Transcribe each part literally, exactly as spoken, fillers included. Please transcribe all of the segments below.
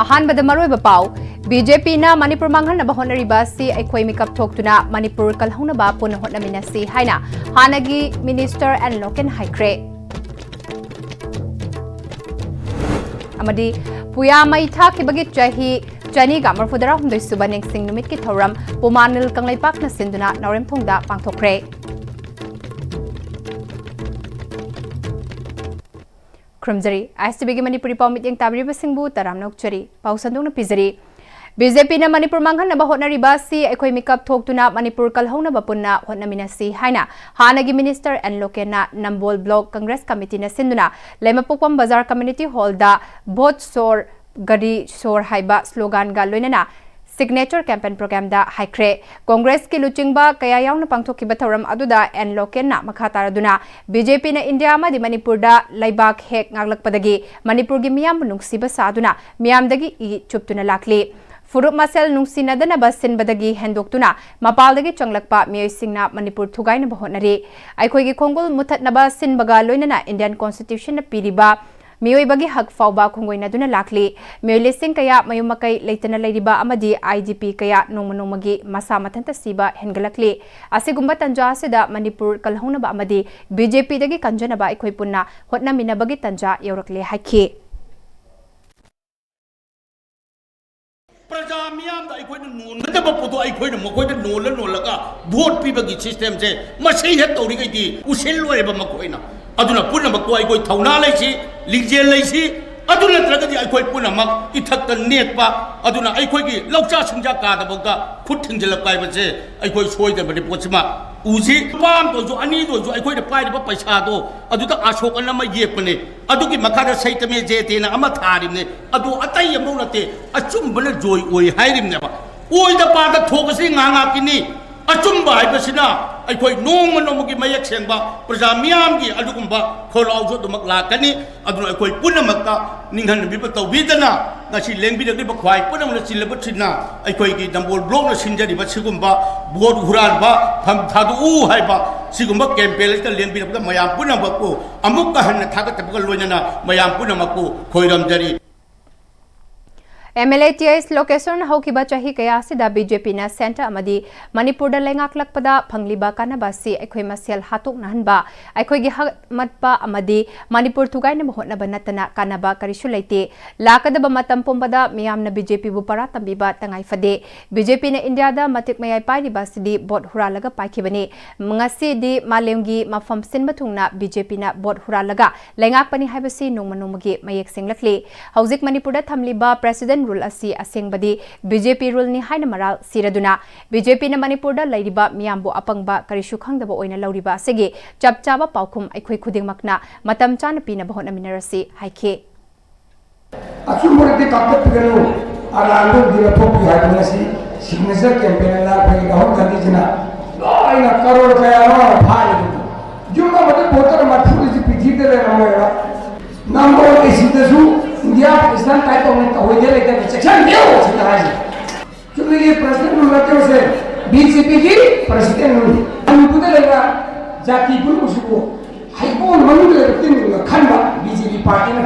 ꯑꯍꯥꯟꯕꯗ ꯃꯔꯨꯑꯣꯏꯕ ꯄꯥꯎ, ꯕꯤ ꯖꯦ ꯄꯤꯅ ꯃꯅꯤꯄꯨꯔ ꯃꯥꯡꯍꯟꯅꯕ ꯍꯣꯠꯅꯔꯤꯕ ꯑꯁꯤ ꯑꯩꯈꯣꯏ ꯃꯤꯀꯞ ꯊꯣꯛꯇꯨꯅ ꯃꯅꯤꯄꯨꯔ ꯀꯜꯍꯧꯅꯕ ꯄꯨꯟꯅ ꯍꯣꯠꯅꯃꯤꯟꯅꯁꯤ ꯍꯥꯏꯅ ꯍꯥꯟꯅꯒꯤ ꯃꯤꯅꯤꯁꯇꯔ ꯑꯦꯟ ꯂꯣꯀꯦꯟ ꯍꯥꯏꯈ꯭ꯔꯦ꯫ ꯑꯃꯗꯤ ꯄꯨꯌꯥ ꯃꯩ ꯊꯥꯈꯤꯕꯒꯤ ꯆꯍꯤ ꯆꯅꯤꯒ ꯃꯔꯤꯐꯨꯇꯔꯥꯍꯨꯝꯗꯣꯏ ꯁꯨꯕ ꯅꯤꯡꯁꯤꯡ ꯅꯨꯃꯤꯠꯀꯤ ꯊꯧꯔꯝ ꯄꯨꯃꯥꯅꯤꯜ ꯀꯪꯂꯩꯄꯥꯛꯅ ꯁꯤꯟꯗꯨꯅ ꯅꯥꯎꯔꯦꯝꯊꯣꯡꯗ ꯄꯥꯡꯊꯣꯛꯈ꯭ꯔꯦ꯫ ꯈꯨꯔꯨꯝꯖꯔꯤ꯫ ꯑꯥꯏ ꯑꯦꯁ ꯇꯤ ꯚꯤꯒꯤ ꯃꯅꯤꯄꯨꯔꯤ ꯄꯥꯎ ꯃꯤꯠꯌꯦꯡ ꯇꯥꯕꯤꯔꯤꯕꯁꯤꯡꯕꯨ ꯇꯔꯥꯝꯅ ꯑꯣꯛꯆꯔꯤ꯫ ꯄꯥꯎ ꯁꯟꯗꯣꯛꯅ ꯄꯤꯖꯔꯤ꯫ ꯕꯤ ꯖꯦ ꯄꯤꯅ ꯃꯅꯤꯄꯨꯔ ꯃꯥꯡꯍꯟꯅꯕ ꯍꯣꯠꯅꯔꯤꯕ ꯑꯁꯤ ꯑꯩꯈꯣꯏ ꯃꯤꯀꯞ ꯊꯣꯛꯇꯨꯅ ꯃꯅꯤꯄꯨꯔ ꯀꯜꯍꯧꯅꯕ ꯄꯨꯟꯅ ꯍꯣꯠꯅꯃꯤꯟꯅꯁꯤ ꯍꯥꯏꯅ ꯍꯥꯟꯅꯒꯤ minister and ꯂꯣꯀꯦꯟꯅ Nambol block Congress ꯀꯃꯤꯇꯤꯅ ꯁꯤꯟꯗꯨꯅ ꯂꯩꯃꯄꯣꯛꯄꯝ ꯕꯖꯥꯔ ꯀꯝꯃ꯭ꯌꯨꯅꯤꯇꯤ ꯍꯣꯜꯗ ꯚꯣꯠ ꯁꯣꯔ ꯒꯥꯔꯤ ꯁꯣꯔ ꯍꯥꯏꯕ ꯁ꯭ꯂꯣꯒꯥꯟꯒ ꯂꯣꯏꯅꯅ ꯁꯤꯒꯅꯦꯆꯔ ꯀꯦꯝꯄꯦꯟ ꯄ꯭ꯔꯣꯒ꯭ꯔꯥꯝꯗ ꯍꯥꯏꯈ꯭ꯔꯦ꯫ ꯀꯣꯡꯒ꯭ꯔꯦꯁꯀꯤ ꯂꯨꯆꯤꯡꯕ ꯀꯌꯥ ꯌꯥꯎꯅ ꯄꯥꯡꯊꯣꯛꯈꯤꯕ ꯊꯧꯔꯝ ꯑꯗꯨꯗ ꯑꯦꯟ ꯂꯣꯀꯦꯟꯅ ꯃꯈꯥ ꯇꯥꯔꯗꯨꯅ ꯕꯤ ꯖꯦ ꯄꯤꯅ ꯏꯟꯗꯤꯌꯥ ꯑꯃꯗꯤ ꯃꯅꯤꯄꯨꯔꯗ ꯂꯩꯕꯥꯛ ꯍꯦꯛ ꯉꯥꯛꯂꯛꯄꯗꯒꯤ ꯃꯅꯤꯄꯨꯔꯒꯤ ꯃꯤꯌꯥꯝꯕꯨ ꯅꯨꯡꯁꯤꯕ ꯁꯥꯗꯨꯅ ꯃꯤꯌꯥꯝꯗꯒꯤ ꯏ ꯆꯨꯞꯇꯨꯅ ꯂꯥꯛꯂꯤ꯫ ꯐꯨꯔꯨꯞ ꯃꯁꯦꯜ ꯅꯨꯡꯁꯤꯅꯗꯅꯕ ꯁꯤꯟꯕꯗꯒꯤ ꯍꯦꯟꯗꯣꯛꯇꯨꯅ ꯃꯄꯥꯜꯗꯒꯤ ꯆꯪꯂꯛꯄ ꯃꯤꯑꯣꯏꯁꯤꯡꯅ ꯃꯅꯤꯄꯨꯔ ꯊꯨꯒꯥꯏꯅꯕ ꯍꯣꯠꯅꯔꯤ꯫ ꯑꯩꯈꯣꯏꯒꯤ ꯈꯣꯡꯒꯨꯜ ꯃꯨꯊꯠꯅꯕ ꯁꯤꯟꯕꯒ ꯂꯣꯏꯅꯅ ꯏꯟꯗꯤꯌꯟ ꯀꯣꯟꯁꯇꯤꯇ꯭ꯌꯨꯁꯟꯅ ꯄꯤꯔꯤꯕ ꯃꯤꯑꯣꯏꯕꯒꯤ ꯍꯛ ꯐꯥꯎꯕ ꯈꯣꯡꯒꯣꯏꯅꯗꯨꯅ ꯂꯥꯛꯂꯤ꯫ ꯃꯤꯑꯣꯏ ꯂꯤꯁꯤꯡ ꯀꯌꯥ ꯃꯌꯨꯝ ꯃꯀꯩ ꯂꯩꯇꯅ ꯂꯩꯔꯤꯕ ꯑꯃꯗꯤ ꯑꯥꯏ ꯗꯤ ꯄꯤ ꯀꯌꯥ ꯅꯣꯡꯃ ꯅꯣꯡꯃꯒꯤ ꯃꯁꯥ ꯃꯊꯟꯇ ꯁꯤꯕ ꯍꯦꯟꯒꯠꯂꯛꯂꯤ꯫ ꯑꯁꯤꯒꯨꯝꯕ ꯇꯟꯖꯥ ꯑꯁꯤꯗ ꯃꯅꯤꯄꯨꯔ ꯀꯜꯍꯧꯅꯕ ꯑꯃꯗꯤ ꯕꯤ ꯖꯦ ꯄꯤꯗꯒꯤ ꯀꯟꯖꯅꯕ ꯑꯩꯈꯣꯏ ꯄꯨꯟꯅ ꯍꯣꯠꯅꯃꯤꯟꯅꯕꯒꯤ ꯇꯟꯖꯥ ꯌꯧꯔꯛꯂꯦ ꯍꯥꯏꯈꯤ꯫ ꯄ꯭ꯔꯖꯥ ꯃꯤꯌꯥꯝꯗ ꯑꯩꯈꯣꯏꯅ ꯅꯣꯟꯒꯗꯕ ꯄꯣꯠꯇꯣ ꯑꯩꯈꯣꯏꯅ ꯃꯈꯣꯏꯗ ꯅꯣꯜꯂ ꯅꯣꯜꯂꯒ ꯚꯣꯠ ꯄꯤꯕꯒꯤ ꯁꯤꯁꯇꯦꯝꯁꯦ ꯃꯁꯤ ꯍꯦꯛ ꯇꯧꯔꯤꯈꯩꯗꯤ ꯎꯁꯤꯜꯂꯣꯏꯕ ꯃꯈꯣꯏꯅ꯫ ꯑꯗꯨꯅ ꯄꯨꯝꯅꯃꯛꯄꯨ ꯑꯩꯈꯣꯏ ꯊꯧꯅꯥ ꯂꯩꯁꯤ, ꯂꯤꯡꯖꯦꯜ ꯂꯩꯁꯤ, ꯑꯗꯨ ꯅꯠꯇ꯭ꯔꯒꯗꯤ ꯑꯩꯈꯣꯏ ꯄꯨꯝꯅꯃꯛ ꯏꯊꯛꯇ ꯅꯦꯠꯄ, ꯑꯗꯨꯅ ꯑꯩꯈꯣꯏꯒꯤ ꯂꯧꯆꯥ ꯁꯤꯡꯖꯥ ꯀꯥꯗꯐꯥꯎꯗ ꯈꯨꯠ ꯊꯤꯡꯖꯤꯜꯂꯛꯄ ꯍꯥꯏꯕꯁꯦ ꯑꯩꯈꯣꯏ ꯁꯣꯏꯗꯕꯅꯤ꯫ ꯄꯣꯠꯁꯤꯃ ꯎꯁꯤ꯫ ꯂꯨꯄꯥ ꯑꯃꯗ ꯑꯣꯏꯔꯁꯨ, ꯑꯅꯤꯗ ꯑꯣꯏꯔꯁꯨ, ꯑꯩꯈꯣꯏꯅ ꯄꯥꯏꯔꯤꯕ ꯄꯩꯁꯥꯗꯣ ꯑꯗꯨꯗ ꯑꯁꯣꯛ ꯑꯅ ꯑꯃ ꯌꯦꯛꯄꯅꯦ, ꯑꯗꯨꯒꯤ ꯃꯈꯥꯗ ꯁꯩꯇꯃꯦ ꯖꯦꯇꯦꯅ ꯑꯃ ꯊꯥꯔꯤꯕꯅꯦ꯫ ꯑꯗꯨ ꯑꯇꯩ ꯑꯃꯐꯥꯎ ꯅꯠꯇꯦ, ꯑꯆꯨꯝꯕꯅ ꯖꯣꯏ ꯑꯣꯏ ꯍꯥꯏꯔꯤꯕꯅꯦꯕ꯫ ꯑꯣꯏꯗ ꯄꯥꯗ ꯊꯣꯛꯄꯁꯤ ꯉꯥꯏꯍꯥꯛ ꯉꯥꯏꯍꯥꯛꯀꯤꯅꯤ꯫ ꯑꯆꯨꯝꯕ ꯍꯥꯏꯕꯁꯤꯅ ꯑꯩꯈꯣꯏ ꯅꯣꯡꯃ ꯅꯣꯡꯃꯒꯤ ꯃꯌꯦꯛ ꯁꯦꯡꯕ ꯄ꯭ꯔꯖꯥ ꯃꯤꯌꯥꯝꯒꯤ ꯑꯗꯨꯒꯨꯝꯕ ꯈꯣꯜꯂꯥꯎꯁꯨ ꯑꯗꯨꯃꯛ ꯂꯥꯛꯀꯅꯤ꯫ ꯑꯗꯨꯅ ꯑꯩꯈꯣꯏ ꯄꯨꯝꯅꯃꯛꯇ ꯅꯤꯡꯍꯟꯅꯕꯤꯕ ꯇꯧꯕꯤꯗꯅ ꯉꯁꯤ ꯂꯦꯡꯕꯤꯔꯛꯂꯤꯕ ꯈ꯭ꯋꯥꯏ ꯄꯨꯝꯅꯃꯛꯅ ꯆꯤꯜꯂꯕ ꯊꯤꯟꯅ ꯑꯩꯈꯣꯏꯒꯤ ꯅꯝꯕꯣꯜ ꯕ꯭ꯂꯣꯛꯅ ꯁꯤꯟꯖꯔꯤꯕ ꯁꯤꯒꯨꯝꯕ ꯚꯣꯠ ꯍꯨꯔꯥꯟꯕ ꯐꯝ ꯊꯥꯗꯣꯛꯎ ꯍꯥꯏꯕ ꯁꯤꯒꯨꯝꯕ ꯀꯦꯝꯄꯦꯟ ꯑꯁꯤꯗ ꯂꯦꯡꯕꯤꯔꯛꯄꯗ ꯃꯌꯥꯝ ꯄꯨꯝꯅꯃꯛꯄꯨ ꯑꯃꯨꯛꯀ ꯍꯟꯅ ꯊꯥꯒꯠꯆꯕꯒ ꯂꯣꯏꯅꯅ ꯃꯌꯥꯝ ꯄꯨꯝꯅꯃꯛꯄꯨ ꯈꯣꯏꯔꯝꯖꯔꯤ꯫ ꯑꯦꯝ ꯑꯦꯜ ꯑꯦ ꯇꯤ ꯑꯦꯁ ꯂꯣꯀꯦꯁꯣꯔꯅ ꯍꯧꯈꯤꯕ ꯆꯍꯤ ꯀꯌꯥ ꯑꯁꯤꯗ ꯕꯤ ꯖꯦ ꯄꯤꯅ ꯁꯦꯟꯇꯔ ꯑꯃꯗꯤ ꯃꯅꯤꯄꯨꯔꯗ ꯂꯩꯉꯥꯛꯂꯛꯄꯗ ꯐꯪꯂꯤꯕ ꯀꯥꯟꯅꯕ ꯑꯁꯤ ꯑꯩꯈꯣꯏ ꯃꯁꯦꯜ ꯍꯥꯠꯇꯣꯛꯅꯍꯟꯕ, ꯑꯩꯈꯣꯏꯒꯤ ꯍꯛꯃꯠꯄ ꯑꯃꯗꯤ ꯃꯅꯤꯄꯨꯔ ꯊꯨꯒꯥꯏꯅꯕ ꯍꯣꯠꯅꯕ ꯅꯠꯇꯅ ꯀꯥꯟꯅꯕ ꯀꯔꯤꯁꯨ ꯂꯩꯇꯦ꯫ ꯂꯥꯛꯀꯗꯕ ꯃꯇꯝ ꯄꯨꯝꯕꯗ ꯃꯤꯌꯥꯝꯅ ꯕꯤ ꯖꯦ ꯄꯤꯕꯨ ꯄꯔꯥ ꯇꯝꯕꯤꯕ ꯇꯉꯥꯏ ꯐꯗꯦ꯫ ꯕꯤ ꯖꯦ ꯄꯤꯅ ꯏꯟꯗꯤꯌꯥꯗ ꯃꯇꯤꯛ ꯃꯌꯥꯏ ꯄꯥꯏꯔꯤꯕ ꯑꯁꯤꯗꯤ ꯚꯣꯠ ꯍꯨꯔꯥꯜꯂꯒ ꯄꯥꯏꯈꯤꯕꯅꯤ꯫ ꯉꯁꯤꯗꯤ ꯃꯥꯂꯦꯝꯒꯤ ꯃꯐꯝ ꯁꯤꯟꯕ ꯊꯨꯡꯅ ꯕꯤ ꯖꯦ ꯄꯤꯅ ꯚꯣꯠ ꯍꯨꯔꯥꯜꯂꯒ ꯂꯩꯉꯥꯛꯄꯅꯤ ꯍꯥꯏꯕꯁꯤ ꯅꯣꯡꯃ ꯅꯣꯡꯃꯒꯤ ꯃꯌꯦꯛ ꯁꯦꯡꯂꯛꯂꯤ꯫ ꯍꯧꯖꯤꯛ ꯃꯅꯤꯄꯨꯔꯗ ꯊꯝꯂꯤꯕ president rule ꯑꯁꯤ ꯑꯁꯦꯡꯕꯗꯤ ꯕꯤ ꯖꯦ ꯄꯤ ruleꯅꯤ ꯍꯥꯏꯅ ꯃꯔꯥꯜ ꯁꯤꯔꯗꯨꯅ, ꯕꯤ ꯖꯦ ꯄꯤꯅ ꯃꯅꯤꯄꯨꯔꯗ ꯂꯩꯔꯤꯕ ꯃꯤꯌꯥꯝꯕꯨ ꯑꯄꯪꯕ, ꯀꯔꯤꯁꯨ ꯈꯪꯗꯕ ꯑꯣꯏꯅ ꯂꯧꯔꯤꯕ ꯑꯁꯤꯒꯤ ꯆꯞ ꯆꯥꯕ ꯄꯥꯎꯈꯨꯝ ꯑꯩꯈꯣꯏ ꯈꯨꯗꯤꯡꯃꯛꯅ ꯃꯇꯝ ꯆꯥꯅ ꯄꯤꯅꯕ ꯍꯣꯠꯅꯃꯤꯟꯅꯔꯁꯤ ꯍꯥꯏꯈꯤ꯫ ꯑꯆꯨꯝꯕꯗꯤ ꯀꯥꯞꯊꯠꯄꯤꯒꯅꯨ, ꯑꯔꯥꯟꯕꯗꯤ ꯂꯧꯊꯣꯛꯄꯤꯌꯨ ꯍꯥꯏꯕ ꯉꯁꯤ signature campaign ꯑꯅ ꯑꯩꯈꯣꯏꯒꯤ ꯔꯥꯍꯨꯜ ꯒꯥꯟꯙꯤꯁꯤꯅ ꯂꯣꯏꯅ ꯀꯔꯣꯔ ꯀꯌꯥꯅꯣ ꯐꯥꯔꯤꯗꯨꯕꯨ꯫ ꯌꯨꯝ ꯑꯃꯗ voter ꯃꯔꯤꯐꯨ ꯂꯩꯁꯤ ꯄ꯭ꯔꯤꯊꯤꯕꯤꯗ ꯂꯩꯔꯝꯃꯣꯏꯕ꯫ ꯅꯝꯕꯣꯜ ꯑꯦ ꯁꯤꯗꯁꯨ ꯏꯟꯗꯤꯌꯥ ꯄꯥꯀꯤꯁꯇꯥꯟ type ꯇꯧꯅ ꯇꯧꯍꯣꯏꯗ ꯂꯩꯇꯕ ꯆꯦꯛꯁꯤꯟꯕꯤꯌꯨ ꯁꯤꯅ ꯍꯥꯏꯁꯦ꯫ ꯆꯨꯝꯅꯒꯤ president rule ꯅꯠꯇꯦ ꯃꯁꯦ, ꯕꯤ ꯖꯦ ꯄꯤꯒꯤ president rule꯫ ꯃꯅꯤꯄꯨꯔꯗ ꯂꯩꯕ ꯖꯥꯇꯤ ꯄꯨꯝꯅꯃꯛꯁꯤꯕꯨ ꯍꯩꯕꯣꯡ ꯃꯅꯨꯡꯗ ꯂꯩꯕ ꯇꯤꯟꯒꯨꯝꯅ ꯈꯟꯕ ꯕꯤ ꯖꯦ ꯄꯤ partyꯅ꯫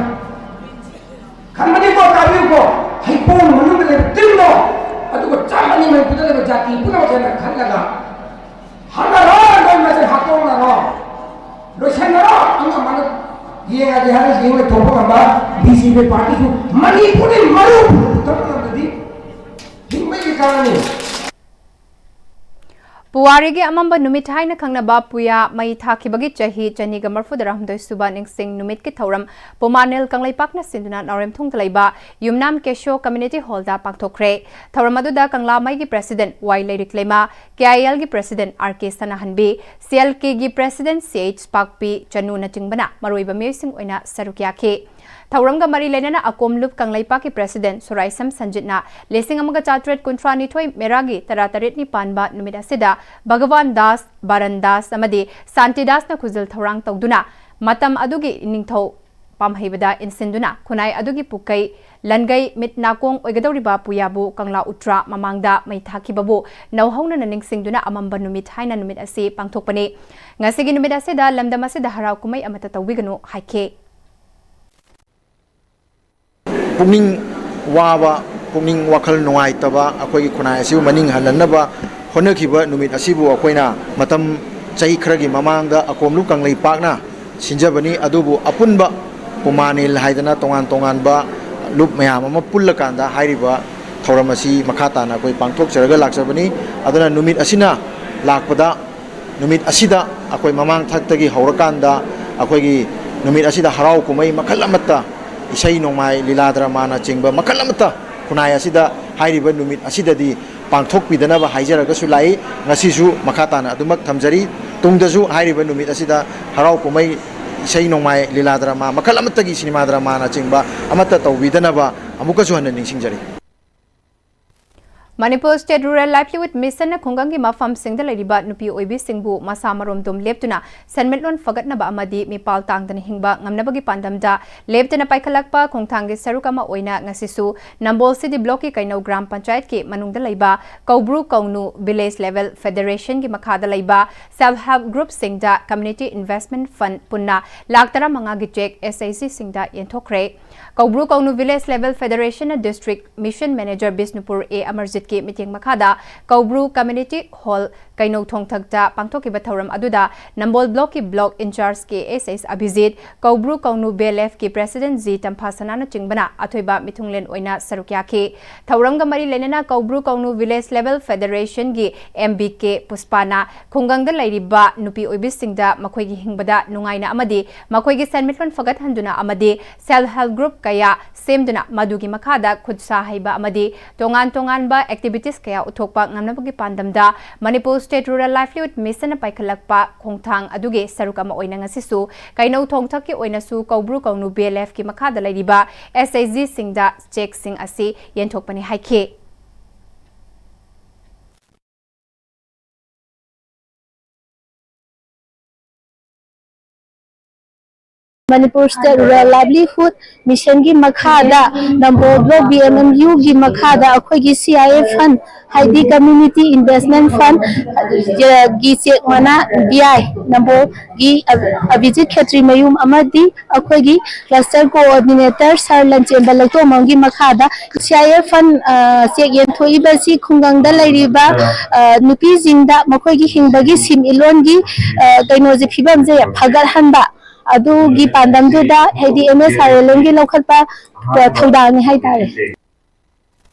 ꯈꯟꯕꯅꯤꯀꯣ, ꯇꯥꯕꯤꯌꯨꯀꯣ, ꯍꯩꯕꯣꯡ ꯃꯅꯨꯡꯗ ꯂꯩꯕ ꯇꯤꯟꯗꯣ, ꯑꯗꯨꯒ ꯆꯞ ꯃꯥꯟꯅꯩ ꯃꯅꯤꯄꯨꯔꯗ ꯂꯩꯕ ꯖꯥꯇꯤ ꯄꯨꯝꯅꯃꯛ ꯍꯦꯟꯅ ꯈꯜꯂꯒ ꯍꯥꯠꯅꯔꯣ, ꯅꯣꯏ ꯃꯁꯦ ꯍꯥꯠꯇꯣꯛꯅꯔꯣ, ꯂꯣꯏꯁꯟꯅꯔꯣ, ꯑꯃ ꯑꯃꯅ ꯌꯦꯡꯉꯒꯦ ꯍꯥꯏꯔ ꯌꯦꯡ ꯂꯩꯊꯣꯛꯄ ꯉꯝꯕ ꯕꯤ ꯖꯦ ꯄꯤ partyꯁꯨ ꯃꯅꯤꯄꯨꯔꯗꯤ ꯃꯔꯨ ꯄꯨꯊꯣꯛꯄ ꯉꯝꯗ꯭ꯔꯗꯤ ꯍꯤꯡꯕꯒꯤ ꯀꯥꯟꯅꯅꯤ꯫ ꯄꯨꯋꯥꯔꯤꯒꯤ ꯑꯃꯝꯕ ꯅꯨꯃꯤꯠ ꯍꯥꯏꯅ ꯈꯪꯅꯕ ꯄꯨꯌꯥ ꯃꯩ ꯊꯥꯈꯤꯕꯒꯤ ꯆꯍꯤ ꯆꯅꯤꯒ ꯃꯔꯐꯨ ꯇꯔꯥꯍꯨꯝꯗꯣꯏ ꯁꯨꯕ ꯅꯤꯡꯁꯤꯡ ꯅꯨꯃꯤꯠꯀꯤ ꯊꯧꯔꯝ ꯄꯨꯃꯥꯅꯦꯜ ꯀꯪꯂꯩꯄꯥꯛꯅ ꯁꯤꯟꯗꯨꯅ ꯅꯥꯎꯔꯦꯝꯊꯣꯡꯗ ꯂꯩꯕ ꯌꯨꯝꯅꯥꯝ ꯀꯦꯁꯣ community hallꯗ ꯄꯥꯡꯊꯣꯛꯈ꯭ꯔꯦ꯫ ꯊꯧꯔꯝ ꯑꯗꯨꯗ ꯀꯪꯂꯥ ꯃꯩꯒꯤ president ꯋꯥꯏ ꯂꯩꯔꯤꯛꯂꯩꯃ, ꯀꯦ ꯑꯥꯏ ꯑꯦꯜꯒꯤ president ꯑꯥꯔ ꯀꯦ ꯁꯅꯥꯍꯟꯕꯤ, ꯁꯤ ꯑꯦꯜ ꯀꯦꯒꯤ president ꯁꯤ ꯑꯩꯆ ꯄꯥꯛꯄꯤ ꯆꯅꯨꯅꯆꯤꯡꯕꯅ ꯃꯔꯨꯑꯣꯏꯕ ꯃꯤꯑꯣꯏꯁꯤꯡ ꯑꯣꯏꯅ ꯁꯔꯨꯛ ꯌꯥꯈꯤ꯫ ꯊꯧꯔꯝꯒ ꯃꯔꯤ ꯂꯩꯅꯅ ꯑꯀꯣꯝꯂꯨꯞ ꯀꯪꯂꯩꯄꯥꯛꯀꯤ president ꯁꯣꯔꯥꯏꯁꯝ ꯁꯟꯖꯤꯠꯅ ꯂꯤꯁꯤꯡ ꯑꯃꯒ ꯆꯥꯇ꯭ꯔꯦꯠ ꯀꯨꯟꯊ꯭ꯔꯥ ꯅꯤꯊꯣꯏ ꯃꯦꯔꯥꯒꯤ ꯇꯔꯥꯇꯔꯦꯠꯅꯤ ꯄꯥꯟꯕ ꯅꯨꯃꯤꯠ ꯑꯁꯤꯗ ꯚꯒꯋꯥꯟ ꯗꯥꯁ, ꯕꯥꯔꯟ ꯗꯥꯁ ꯑꯃꯗꯤ ꯁꯥꯟꯇꯤ ꯗꯥꯁꯅ ꯈꯨꯖꯤꯜ ꯊꯧꯔꯥꯡ ꯇꯧꯗꯨꯅ ꯃꯇꯝ ꯑꯗꯨꯒꯤ ꯅꯤꯡꯊꯧ ꯄꯥꯝꯍꯩꯕꯗ ꯏꯟꯁꯤꯟꯗꯨꯅ ꯈꯨꯟꯅꯥꯏ ꯑꯗꯨꯒꯤ ꯄꯨꯀꯩ ꯂꯟꯒꯩ ꯃꯤꯠ ꯅꯥꯀꯣꯡ ꯑꯣꯏꯒꯗꯧꯔꯤꯕ ꯄꯨꯌꯥꯕꯨ ꯀꯪꯂꯥ ꯎꯇ꯭ꯔꯥ ꯃꯃꯥꯡꯗ ꯃꯩ ꯊꯥꯈꯤꯕꯕꯨ ꯅꯧꯍꯧꯅꯅ ꯅꯤꯡꯁꯤꯡꯗꯨꯅ ꯑꯃꯝꯕ ꯅꯨꯃꯤꯠ ꯍꯥꯏꯅ ꯅꯨꯃꯤꯠ ꯑꯁꯤ ꯄꯥꯡꯊꯣꯛꯄꯅꯤ꯫ ꯉꯁꯤꯒꯤ ꯅꯨꯃꯤꯠ ꯑꯁꯤꯗ ꯂꯝꯗꯝ ꯑꯁꯤꯗ ꯍꯔꯥꯎ ꯀꯨꯝꯍꯩ ꯑꯃꯠꯇ ꯇꯧꯕꯤꯒꯅꯨ ꯍꯥꯏꯈꯤ꯫ ꯄꯨꯛꯅꯤꯡ ꯋꯥꯕ, ꯄꯨꯛꯅꯤꯡ ꯋꯥꯈꯜ ꯅꯨꯡꯉꯥꯏꯇꯕ, ꯑꯩꯈꯣꯏꯒꯤ ꯈꯨꯟꯅꯥꯏ ꯑꯁꯤꯕꯨ ꯃꯅꯤꯡ ꯍꯜꯍꯟꯅꯕ ꯍꯣꯠꯅꯈꯤꯕ ꯅꯨꯃꯤꯠ ꯑꯁꯤꯕꯨ ꯑꯩꯈꯣꯏꯅ ꯃꯇꯝ ꯆꯍꯤ ꯈꯔꯒꯤ ꯃꯃꯥꯡꯗ ꯑꯀꯣꯝꯂꯨꯞ ꯀꯪꯂꯩꯄꯥꯛꯅ ꯁꯤꯟꯖꯕꯅꯤ꯫ ꯑꯗꯨꯕꯨ ꯑꯄꯨꯟꯕ ꯄꯨꯃꯥꯅꯤꯜ ꯍꯥꯏꯗꯅ ꯇꯣꯉꯥꯟ ꯇꯣꯉꯥꯟꯕ ꯂꯨꯞ ꯃꯌꯥꯝ ꯑꯃ ꯄꯨꯜꯂꯀꯥꯟꯗ ꯍꯥꯏꯔꯤꯕ ꯊꯧꯔꯝ ꯑꯁꯤ ꯃꯈꯥ ꯇꯥꯅ ꯑꯩꯈꯣꯏ ꯄꯥꯡꯊꯣꯛꯆꯔꯒ ꯂꯥꯛꯆꯕꯅꯤ꯫ ꯑꯗꯨꯅ ꯅꯨꯃꯤꯠ ꯑꯁꯤꯅ ꯂꯥꯛꯄꯗ, ꯅꯨꯃꯤꯠ ꯑꯁꯤꯗ ꯑꯩꯈꯣꯏ ꯃꯃꯥꯡ ꯊꯛꯇꯒꯤ ꯍꯧꯔꯀꯥꯟꯗ ꯑꯩꯈꯣꯏꯒꯤ ꯅꯨꯃꯤꯠ ꯑꯁꯤꯗ ꯍꯔꯥꯎ ꯀꯨꯝꯍꯩ ꯃꯈꯜ ꯑꯃꯠꯇ, ꯏꯁꯩ ꯅꯣꯡꯃꯥꯏ, ꯂꯤꯂꯥ ꯗ꯭ꯔꯃꯥꯅꯆꯤꯡꯕ ꯃꯈꯜ ꯑꯃꯠꯇ ꯈꯨꯟꯅꯥꯏ ꯑꯁꯤꯗ ꯍꯥꯏꯔꯤꯕ ꯅꯨꯃꯤꯠ ꯑꯁꯤꯗꯗꯤ ꯄꯥꯡꯊꯣꯛꯄꯤꯗꯅꯕ ꯍꯥꯏꯖꯔꯒꯁꯨ ꯂꯥꯛꯏ꯫ ꯉꯁꯤꯁꯨ ꯃꯈꯥ ꯇꯥꯅ ꯑꯗꯨꯃꯛ ꯊꯝꯖꯔꯤ꯫ ꯇꯨꯡꯗꯁꯨ ꯍꯥꯏꯔꯤꯕ ꯅꯨꯃꯤꯠ ꯑꯁꯤꯗ ꯍꯔꯥꯎ ꯀꯨꯝꯍꯩ, ꯏꯁꯩ ꯅꯣꯡꯃꯥꯏ, ꯂꯤꯂꯥ ꯗ꯭ꯔꯃꯥ ꯃꯈꯜ ꯑꯃꯠꯇꯒꯤ, ꯁꯤꯅꯦꯃꯥ ꯗ꯭ꯔꯃꯥꯅꯆꯤꯡꯕ ꯑꯃꯠꯇ ꯇꯧꯕꯤꯗꯅꯕ ꯑꯃꯨꯛꯀꯁꯨ ꯍꯟꯅ ꯅꯤꯡꯁꯤꯡꯖꯔꯤ꯫ ꯃꯅꯤꯄꯨꯔ ꯁ꯭ꯇꯦꯠ ꯔꯨꯔꯦꯜ ꯂꯥꯏꯚꯂꯤꯍꯨꯗ ꯃꯤꯁꯟꯅ ꯈꯨꯡꯒꯪꯒꯤ ꯃꯐꯝꯁꯤꯡꯗ ꯂꯩꯔꯤꯕ ꯅꯨꯄꯤ ꯑꯣꯏꯕꯤꯁꯤꯡꯕꯨ ꯃꯁꯥ ꯃꯔꯣꯝꯗꯣꯝ ꯂꯦꯞꯇꯨꯅ ꯁꯦꯟꯃꯤꯠꯂꯣꯟ ꯐꯒꯠꯅꯕ ꯑꯃꯗꯤ ꯃꯤꯄꯥꯜ ꯇꯥꯡꯗꯅ ꯍꯤꯡꯕ ꯉꯝꯅꯕꯒꯤ ꯄꯥꯟꯗꯝꯗ ꯂꯦꯞꯇꯅ ꯄꯥꯏꯈꯠꯂꯛꯄ ꯈꯣꯡꯊꯥꯡꯒꯤ ꯁꯔꯨꯛ ꯑꯃ ꯑꯣꯏꯅ ꯉꯁꯤꯁꯨ ꯅꯝꯕꯣꯜ ꯁꯤꯇꯤ ꯕ꯭ꯂꯣꯛꯀꯤ ꯀꯩꯅꯧ ꯒ꯭ꯔꯥꯝ ꯄꯟꯆꯥꯌꯠꯀꯤ ꯃꯅꯨꯡꯗ ꯂꯩꯕ ꯀꯧꯕ꯭ꯔꯨ ꯀꯧꯅꯨ ꯚꯤꯂꯦꯖ ꯂꯦꯚꯦꯜ ꯐꯦꯗꯔꯦꯁꯟꯒꯤ ꯃꯈꯥꯗ ꯂꯩꯕ ꯁꯦꯜꯐ ꯍꯦꯜꯞ ꯒ꯭ꯔꯨꯞꯁꯤꯡꯗ ꯀꯝꯃ꯭ꯌꯨꯅꯤꯇꯤ ꯏꯟꯚꯦꯁ꯭ꯇꯃꯦꯟꯠ ꯐꯟꯗ ꯄꯨꯟꯅ ꯂꯥꯈ ꯇꯔꯥꯃꯉꯥꯒꯤ ꯆꯦꯛ ꯑꯦꯁ ꯑꯩꯆ ꯖꯤꯁꯤꯡꯗ ꯌꯦꯟꯊꯣꯛꯈ꯭ꯔꯦ꯫ ꯀꯧꯕ꯭ꯔꯨ ꯀꯧꯅꯨ ꯚꯤꯂꯦꯖ ꯂꯦꯚꯦꯜ ꯐꯦꯗꯔꯦꯁꯟꯅ district mission manager Bishnupur A ꯑꯃꯔꯖꯤꯠꯀꯤ ꯃꯤꯠꯌꯦꯡ ꯃꯈꯥꯗ ꯀꯧꯕ꯭ꯔꯨ ꯀꯝꯃ꯭ꯌꯨꯅꯤꯇꯤ ꯍꯣꯜ ꯀꯩꯅꯧ ꯊꯣꯡꯊꯛꯇ ꯄꯥꯡꯊꯣꯛꯈꯤꯕ ꯊꯧꯔꯝ ꯑꯗꯨꯗ ꯅꯝꯕꯣꯜ ꯕ꯭ꯂꯣꯛꯀꯤ ꯕ꯭ꯂꯣꯛ ꯏꯟꯆꯥꯔꯖ ꯀꯦ ꯑꯦꯁ ꯑꯦꯁ ꯑꯕꯤꯖꯤꯠ, ꯀꯧꯕ꯭ꯔꯨ ꯀꯧꯅꯨ ꯕꯤ ꯑꯦꯜ ꯑꯦꯐꯀꯤ ꯄ꯭ꯔꯦꯁꯤꯗꯦꯟꯠ ꯖꯤ ꯇꯝꯐꯥꯁꯅꯥꯅꯆꯤꯡꯕꯅ ꯑꯊꯣꯏꯕ ꯃꯤꯊꯨꯡꯂꯦꯟ ꯑꯣꯏꯅ ꯁꯔꯨꯛ ꯌꯥꯈꯤ꯫ ꯊꯧꯔꯝꯒ ꯃꯔꯤ ꯂꯩꯅꯅ ꯀꯧꯕ꯭ꯔꯨ Kounu village level ꯐꯦꯗꯔꯦꯁꯟꯒꯤ M B ꯀꯦ ꯄꯨꯁꯄꯥꯅ ꯈꯨꯡꯒꯪꯗ ꯂꯩꯔꯤꯕ ꯅꯨꯄꯤ ꯑꯣꯏꯕꯤꯁꯤꯡꯗ ꯃꯈꯣꯏꯒꯤ ꯍꯤꯡꯕꯗ ꯅꯨꯡꯉꯥꯏꯅ ꯑꯃꯗꯤ ꯃꯈꯣꯏꯒꯤ ꯁꯦꯟꯃꯤꯠꯂꯣꯟ ꯐꯒꯠꯍꯟꯗꯨꯅ ꯑꯃꯗꯤ ꯁꯦꯜꯐ ꯍꯦꯜꯞ ꯒ꯭ꯔꯨꯞ ꯀꯌꯥ ꯁꯦꯝꯗꯨꯅ ꯃꯗꯨꯒꯤ ꯃꯈꯥꯗ ꯈꯨꯠ ꯁꯥ ꯍꯩꯕ ꯑꯃꯗꯤ ꯇꯣꯉꯥꯟ ꯇꯣꯉꯥꯟꯕ ꯑꯦꯛꯇꯤꯚꯤꯇꯤꯁ ꯀꯌꯥ ꯎꯠꯊꯣꯛꯄ ꯉꯝꯅꯕꯒꯤ ꯄꯥꯟꯗꯝꯗ ꯃꯅꯤꯄꯨꯔ ꯁ꯭ꯇꯦꯠ ꯔꯨꯔꯦꯜ ꯂꯥꯏꯚꯂꯤꯍꯨꯗ ꯃꯤꯁꯟꯅ ꯄꯥꯏꯈꯠꯂꯛꯄ ꯈꯣꯡꯊꯥꯡ ꯑꯗꯨꯒꯤ ꯁꯔꯨꯛ ꯑꯃ ꯑꯣꯏꯅ ꯉꯁꯤꯁꯨ ꯀꯩꯅꯧ ꯊꯣꯡꯊꯛꯀꯤ ꯑꯣꯏꯅꯁꯨ ꯀꯧꯕ꯭ꯔꯨ ꯀꯧꯅꯨ ꯕꯤ ꯑꯦꯜ ꯑꯦꯐꯀꯤ ꯃꯈꯥꯗ ꯂꯩꯔꯤꯕ ꯑꯦꯁ ꯑꯩꯆ ꯖꯤꯁꯤꯡꯗ ꯆꯦꯛꯁꯤꯡ ꯑꯁꯤ ꯌꯦꯟꯊꯣꯛꯄꯅꯤ ꯍꯥꯏꯈꯤ꯫ ꯃꯅꯤꯄꯨꯔ ꯁ꯭ꯇꯦꯠ ꯔꯨꯔꯦꯜ ꯂꯥꯏꯚꯂꯤꯍꯨꯗ ꯃꯤꯁꯟꯒꯤ ꯃꯈꯥꯗ ꯅꯝꯕꯣꯜ ꯕ꯭ꯂꯣꯛ ꯕꯤ ꯑꯦꯝ ꯑꯦꯝ ꯌꯨꯒꯤ ꯃꯈꯥꯗ ꯑꯩꯈꯣꯏꯒꯤ ꯁꯤ ꯑꯥꯏ ꯑꯦꯐ ꯐꯟ, ꯍꯥꯏꯗꯤ ꯀꯝꯃ꯭ꯌꯨꯅꯤꯇꯤ ꯏꯟꯚꯦꯁ꯭ꯠꯃꯦꯟꯠ ꯐꯟ ꯒꯤ ꯆꯦꯛ ꯃꯅꯥ ꯕꯤ ꯑꯥꯏ ꯅꯝꯕꯣꯜꯒꯤ ꯑ-, ꯑꯕꯤꯖꯤꯠ ꯈꯦꯇ꯭ꯔꯤꯃꯌꯨꯝ ꯑꯃꯗꯤ ꯑꯩꯈꯣꯏꯒꯤ ꯀ꯭ꯂꯁꯇꯔ ꯀꯣꯑꯣꯔꯗꯤꯅꯦꯇꯔ ꯁꯥꯔ ꯂꯟꯆꯦꯟꯕ ꯂꯩꯇꯣꯝꯕꯝꯒꯤ ꯃꯈꯥꯗ ꯁꯤ ꯑꯥꯏ ꯑꯦꯐ ꯐꯟ, ꯑ, ꯆꯦꯛ ꯌꯦꯟꯊꯣꯛꯏꯕꯁꯤ ꯈꯨꯡꯒꯪꯗ ꯂꯩꯔꯤꯕ, ꯑ, ꯅꯨꯄꯤꯁꯤꯡꯗ ꯃꯈꯣꯏꯒꯤ ꯍꯤꯡꯕꯒꯤ ꯁꯤꯟꯃꯤꯠꯂꯣꯟꯒꯤ, ꯑ, ꯀꯩꯅꯣꯁꯦ, ꯐꯤꯕꯝꯁꯦ ꯐꯒꯠꯍꯟꯕ, ꯑꯗꯨꯒꯤ ꯄꯥꯟꯗꯝꯗꯨꯗ ꯍꯥꯏꯗꯤ ꯑꯦꯝ ꯑꯦꯁ ꯑꯥꯔ ꯑꯦꯜ ꯑꯦꯝꯒꯤ ꯂꯧꯈꯠꯄ, ꯑ, ꯊꯧꯗꯥꯡꯅꯤ ꯍꯥꯏꯇꯥꯔꯦ꯫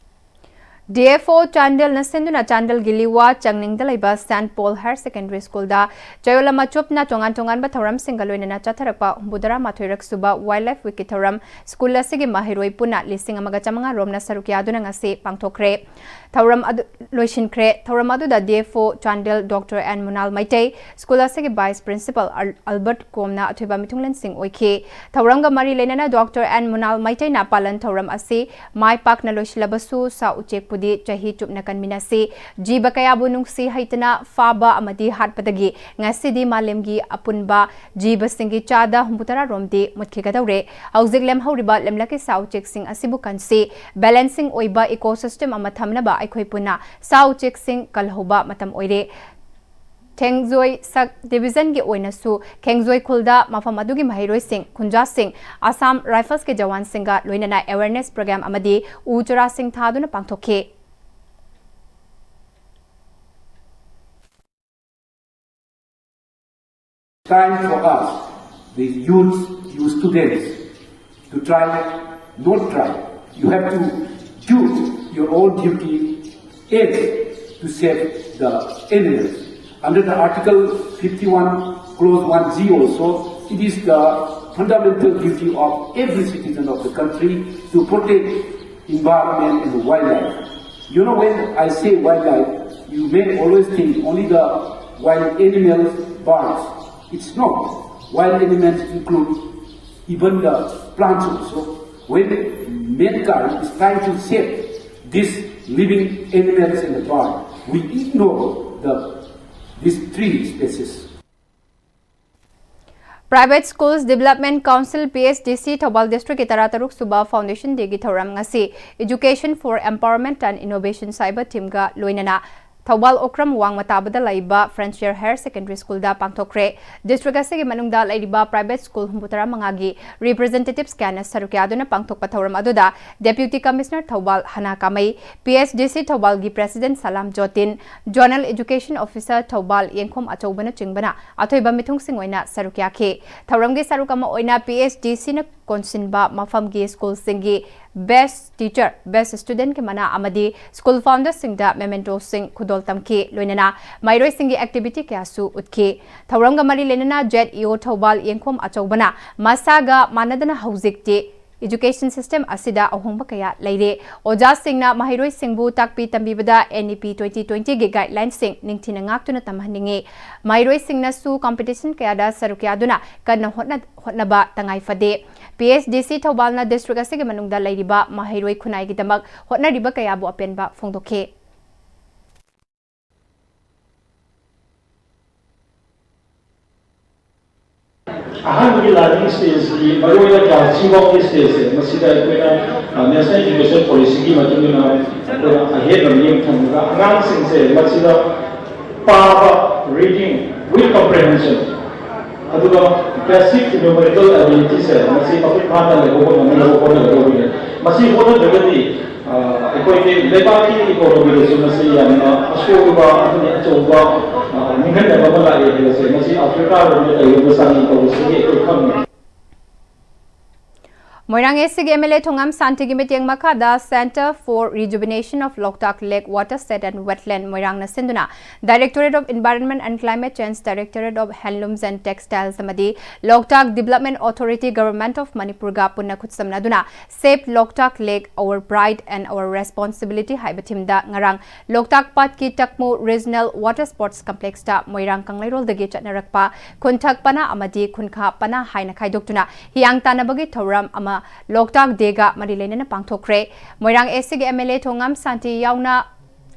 ꯗꯤ ꯑꯦꯐ ꯑꯣ ꯆꯥꯟꯗꯦꯜꯅ ꯁꯤꯟꯗꯨꯅ ꯆꯥꯟꯗꯦꯜꯒꯤ ꯂꯤꯋꯥ ꯆꯥꯡꯅꯤꯡꯗ ꯂꯩꯕ ꯁꯦꯟꯠ ꯄꯣꯜ ꯍꯥꯌꯔ ꯁꯦꯀꯦꯟꯗꯔꯤ ꯁ꯭ꯀꯨꯜꯗ ꯆꯌꯣꯜ ꯑꯃ ꯆꯨꯞꯅ ꯇꯣꯉꯥꯟ ꯇꯣꯉꯥꯟꯕ ꯊꯧꯔꯝꯁꯤꯡꯒ ꯂꯣꯏꯅꯅ ꯆꯠꯊꯔꯛꯄ ꯍꯨꯝꯐꯨꯇꯔꯥ ꯃꯥꯊꯣꯏꯔꯛ ꯁꯨꯕ ꯋꯥꯏꯜꯗ ꯂꯥꯏꯐ ꯋꯤꯛꯀꯤ ꯊꯧꯔꯝ ꯁ꯭ꯀꯨꯜ ꯑꯁꯤꯒꯤ ꯃꯍꯩꯔꯣꯏ ꯄꯨꯟꯅ ꯂꯤꯁꯤꯡ ꯑꯃꯒ ꯆꯥꯃꯉꯥ ꯔꯣꯝꯅ ꯁꯔꯨꯛ ꯌꯥꯗꯨꯅ ꯉꯁꯤ ꯄꯥꯡꯊꯣꯛꯈ꯭ꯔꯦ꯫ ꯊꯧꯔꯝ ꯑꯗꯨ ꯂꯣꯏꯁꯤꯟꯈ꯭ꯔꯦ꯫ ꯊꯧꯔꯝ ꯑꯗꯨꯗ D F O Chandel doctor N Munal Meitei, school ꯑꯁꯤꯒꯤ ꯚꯥꯏꯁ ꯄ꯭ꯔꯤꯟꯁꯤꯄꯥꯜ ꯑꯜ-, ꯑꯜꯕꯔꯠ ꯀꯣꯝꯅ ꯑꯊꯣꯏꯕ ꯃꯤꯊꯨꯡꯂꯦꯟꯁꯤꯡ ꯑꯣꯏꯈꯤ꯫ ꯊꯧꯔꯝꯒ ꯃꯔꯤ ꯂꯩꯅꯅ ꯗꯣꯛꯇꯔ ꯑꯦꯟ ꯃꯨꯅꯥꯜ ꯃꯩꯇꯩꯅ ꯄꯥꯂꯟ ꯊꯧꯔꯝ ꯑꯁꯤ ꯃꯥꯏ ꯄꯥꯛꯅ ꯂꯣꯏꯁꯤꯜꯂꯕꯁꯨ ꯁꯥ ꯎꯆꯦꯛꯄꯨꯗꯤ ꯆꯍꯤ ꯆꯨꯞꯅ ꯀꯟꯃꯤꯟꯅꯁꯤ, ꯖꯤꯕ ꯀꯌꯥꯕꯨ ꯅꯨꯡꯁꯤ ꯍꯩꯇꯅ ꯐꯥꯕ ꯑꯃꯗꯤ ꯍꯥꯠꯄꯗꯒꯤ ꯉꯁꯤꯗꯤ ꯃꯥꯂꯦꯝꯒꯤ ꯑꯄꯨꯟꯕ ꯖꯤꯕꯁꯤꯡꯒꯤ ꯆꯥꯗ ꯍꯨꯝꯐꯨꯇꯔꯥ ꯔꯣꯝꯗꯤ ꯃꯨꯠꯈꯤꯒꯗꯧꯔꯦ꯫ ꯍꯧꯖꯤꯛ ꯂꯦꯝꯍꯧꯔꯤꯕ ꯂꯝꯂꯛꯀꯤ ꯁꯥ ꯎꯆꯦꯛꯁꯤꯡ ꯑꯁꯤꯕꯨ ꯀꯟꯁꯤ, ꯕꯦꯂꯦꯟꯁꯤꯡ ꯑꯣꯏꯕ ꯏꯀꯣ ꯁꯤꯁꯇꯦꯝ ꯑꯃ ꯊꯝꯅꯕ ꯑꯩꯈꯣꯏ ꯄꯨꯟꯅ ꯁꯥ ꯎꯆꯦꯛꯁꯤꯡ ꯀꯜꯍꯧꯕ ꯃꯇꯝ ꯑꯣꯏꯔꯦ꯫ ꯈꯦꯡꯖꯣꯏ ꯁꯕ ꯗꯤꯕꯤꯖꯟꯒꯤ ꯑꯣꯏꯅꯁꯨ ꯈꯦꯡꯖꯣꯏ ꯈꯨꯜꯗ ꯃꯐꯝ ꯑꯗꯨꯒꯤ ꯃꯍꯩꯔꯣꯏꯁꯤꯡ, ꯈꯨꯟꯖꯥꯁꯤꯡ, ꯑꯁꯥꯝ ꯔꯥꯏꯐꯜꯁꯀꯤ ꯖꯋꯥꯟꯁꯤꯡꯒ ꯂꯣꯏꯅꯅ ꯑꯦꯋꯦꯔꯅꯦꯁ ꯄ꯭ꯔꯣꯒ꯭ꯔꯥꯝ ꯑꯃꯗꯤ ꯎ ꯆꯥꯔꯥꯁꯤꯡ ꯊꯥꯗꯨꯅ ꯄꯥꯡꯊꯣꯛꯈꯤ꯫ Time for us, the youths, you students, to try, not try. You have to do your own duty and to save the animals. Under the Article fifty-one, Clause one G also, it is the fundamental duty of every citizen of the country to protect environment and wildlife. You know, when I say wildlife, you may always think only the wild animals, birds. It's not. Wild animals include even the plants also. When mankind is trying to save these living animals and the bird, we ignore the, these three species. Private Schools Development Council, P S D C, Thoubal District ꯀꯤ ꯇꯔꯥꯇꯔꯨꯛ ꯁꯨꯕ Foundation Day ꯒꯤ ꯊꯧꯔꯝ ꯉꯁꯤ Education for Empowerment and Innovations ꯍꯥꯏꯕ theme ꯒ ꯂꯣꯏꯅꯅ ꯊꯧꯕꯥꯜ ꯑꯣꯀ꯭ꯔꯝ ꯋꯥꯡꯃ ꯇꯥꯕꯗ ꯂꯩꯕ Frontier Higher Secondary School ꯗ ꯄꯥꯡꯊꯣꯛꯈ꯭ꯔꯦ꯫ District ꯑꯁꯤꯒꯤ ꯃꯅꯨꯡꯗ ꯂꯩꯔꯤꯕ private school ꯍꯨꯝꯐꯨꯇꯔꯥ ꯃꯉꯥꯒꯤ representatives ꯀꯌꯥꯅ ꯁꯔꯨꯛ ꯌꯥꯗꯨꯅ ꯄꯥꯡꯊꯣꯛꯄ ꯊꯧꯔꯝ ꯑꯗꯨꯗ Deputy Commissioner Thoubal ꯍꯅꯥ ꯀꯥꯃꯩ, P S D C ꯊꯧꯕꯥꯜꯒꯤ President ꯁꯂꯥꯝ ꯖꯣꯇꯤꯟ, Zonal Education Officer ꯊꯧꯕꯥꯜ ꯌꯦꯡꯈꯣꯝ ꯑꯆꯧꯕꯅꯆꯤꯡꯕꯅ ꯑꯊꯣꯏꯕ ꯃꯤꯊꯨꯡꯁꯤꯡ ꯑꯣꯏꯅ ꯁꯔꯨꯛ ꯌꯥꯈꯤ꯫ ꯊꯧꯔꯝꯒꯤ ꯁꯔꯨꯛ ꯑꯃ ꯑꯣꯏꯅ P S D C ꯅ ꯀꯣꯟꯁꯤꯟꯕ ꯃꯐꯝꯒꯤ school ꯁꯤꯡꯒꯤ best teacher, best student ꯀꯤ ꯃꯅꯥ ꯑꯃꯗꯤ school founder ꯁꯤꯡꯗ memento ꯁꯤꯡ ꯈꯨꯗꯣꯜ ꯇꯝꯈꯤ꯫ ꯂꯣꯏꯅꯅ ꯃꯍꯩꯔꯣꯏꯁꯤꯡꯒꯤ activity ꯀꯌꯥꯁꯨ ꯎꯠꯈꯤ꯫ ꯊꯧꯔꯝꯒ ꯃꯔꯤ ꯂꯩꯅꯅ Z E O ꯊꯧꯕꯥꯜ ꯌꯦꯡꯈꯣꯝ ꯑꯆꯧꯕꯅ ꯃꯁꯥꯒ ꯃꯥꯟꯅꯗꯅ ꯍꯧꯖꯤꯛꯇꯤ education system ꯑꯁꯤꯗ ꯑꯍꯣꯡꯕ ꯀꯌꯥ ꯂꯩꯔꯦ꯫ ꯑꯣꯖꯥꯁꯤꯡꯅ ꯃꯍꯩꯔꯣꯏꯁꯤꯡꯕꯨ ꯇꯥꯛꯄꯤ ꯇꯝꯕꯤꯕꯗ N E P twenty twenty ꯒꯤ guideline ꯁꯤꯡ ꯅꯤꯡꯊꯤꯅ ꯉꯥꯛꯇꯨꯅ ꯇꯝꯍꯟꯅꯤꯡꯏ꯫ ꯃꯍꯩꯔꯣꯏꯁꯤꯡꯅꯁꯨ competition ꯀꯌꯥꯗ ꯁꯔꯨꯛ ꯌꯥꯗꯨꯅ ꯀꯟꯅ ꯍꯣꯠꯅ-, ꯍꯣꯠꯅꯕ ꯇꯉꯥꯏ ꯐꯗꯦ꯫ P S D C ꯊꯧꯕꯥꯜꯅ district ꯑꯁꯤꯒꯤ ꯃꯅꯨꯡꯗ ꯂꯩꯔꯤꯕ ꯃꯍꯩꯔꯣꯏ ꯈꯨꯟꯅꯥꯏꯒꯤꯗꯃꯛ ꯍꯣꯠꯅꯔꯤꯕ ꯀꯌꯥꯕꯨ ꯑꯄꯦꯟꯕ ꯐꯣꯡꯗꯣꯛꯈꯤ꯫ ꯑꯍꯥꯟꯕꯒꯤ learning stage ꯀꯤ ꯃꯔꯨꯑꯣꯏꯅ class three ꯐꯥꯎꯒꯤ stage ꯁꯦ, ꯃꯁꯤꯗ ꯑꯩꯈꯣꯏꯅ, ꯑ, National Education Policy ꯒꯤ ꯃꯇꯨꯡ ꯏꯟꯅ ꯑꯩꯈꯣꯏꯅ ꯑꯍꯦꯟꯕ ꯃꯤꯠꯌꯦꯡ ꯊꯝꯃꯒ ꯑꯉꯥꯡꯁꯤꯡꯁꯦ ꯃꯁꯤꯗ ꯄꯥꯕ, reading with comprehension, ꯑꯗꯨꯒ basic numerical ability ꯁꯦ ꯃꯁꯤ ꯃꯄꯨꯡ ꯐꯥꯅ ꯂꯩꯍꯧꯕ ꯉꯝꯅꯕ ꯍꯣꯠꯅꯒꯗꯧꯕꯅꯤ꯫ ꯃꯁꯤ ꯍꯣꯠꯅꯗ꯭ꯔꯒꯗꯤ, ꯑ, ꯑꯩꯈꯣꯏꯒꯤ ꯂꯩꯕꯥꯛꯀꯤ economy ꯗꯁꯨ ꯃꯁꯤ ꯌꯥꯝꯅ ꯑꯁꯣꯏꯕ ꯑꯃꯗꯤ ꯑꯆꯧꯕ, ꯑ, ꯅꯤꯡꯍꯟꯅꯕ ꯑꯃ ꯂꯥꯛꯑꯦ ꯍꯥꯏꯕꯁꯦ ꯃꯁꯤ ꯑꯐ꯭ꯔꯤꯀꯥ ꯂꯣꯝꯗ ꯂꯩꯔꯤꯕ ꯆꯥꯡ ꯇꯧꯕꯁꯤꯗꯒꯤ ꯑꯩꯈꯣꯏ ꯈꯪꯉꯤ꯫ ꯃꯣꯏꯔꯥꯡ A C ꯒꯤ M L A ꯊꯣꯉꯥꯝ ꯁꯥꯟꯇꯤꯒꯤ ꯃꯤꯠꯌꯦꯡ ꯃꯈꯥꯗ Centre for Rejuvenation of Loktak Lake Watershed and Wetland ꯃꯣꯏꯔꯥꯡꯅ ꯁꯤꯟꯗꯨꯅ Directorate of Environment and Climate Change, Directorate of Handlooms and Textiles ꯑꯃꯗꯤ Loktak Development Authority, Government of Manipur ꯒ ꯄꯨꯟꯅ ꯈꯨꯠꯁꯝꯅꯗꯨꯅ Save Loktak Lake, Our Pride and Our Responsibility ꯍꯥꯏꯕ theme ꯗ ꯉꯔꯥꯡ ꯂꯣꯛꯇꯥꯛ ꯄꯥꯠꯀꯤ ꯇꯛꯃꯨ Regional Water Sports Complex ꯇ ꯃꯣꯏꯔꯥꯡ ꯀꯪꯂꯩꯔꯣꯜꯗꯒꯤ ꯆꯠꯅꯔꯛꯄ ꯈꯨꯟꯊꯛ ꯄꯅꯥ ꯑꯃꯗꯤ ꯈꯨꯟꯈꯥ ꯄꯅꯥ ꯍꯥꯏꯅ ꯈꯥꯏꯗꯣꯛꯇꯨꯅ ꯍꯤꯌꯥꯡ ꯇꯥꯟꯅꯕꯒꯤ ꯊꯧꯔꯝ ꯑꯃ ꯂꯣꯛꯇꯥꯛ Day ꯒ ꯃꯔꯤ ꯂꯩꯅꯅ ꯄꯥꯡꯊꯣꯛꯈ꯭ꯔꯦ꯫ ꯃꯣꯏꯔꯥꯡ A C ꯒꯤ M L A ꯊꯣꯉꯥꯝ ꯁꯥꯟꯇꯤ ꯌꯥꯎꯅ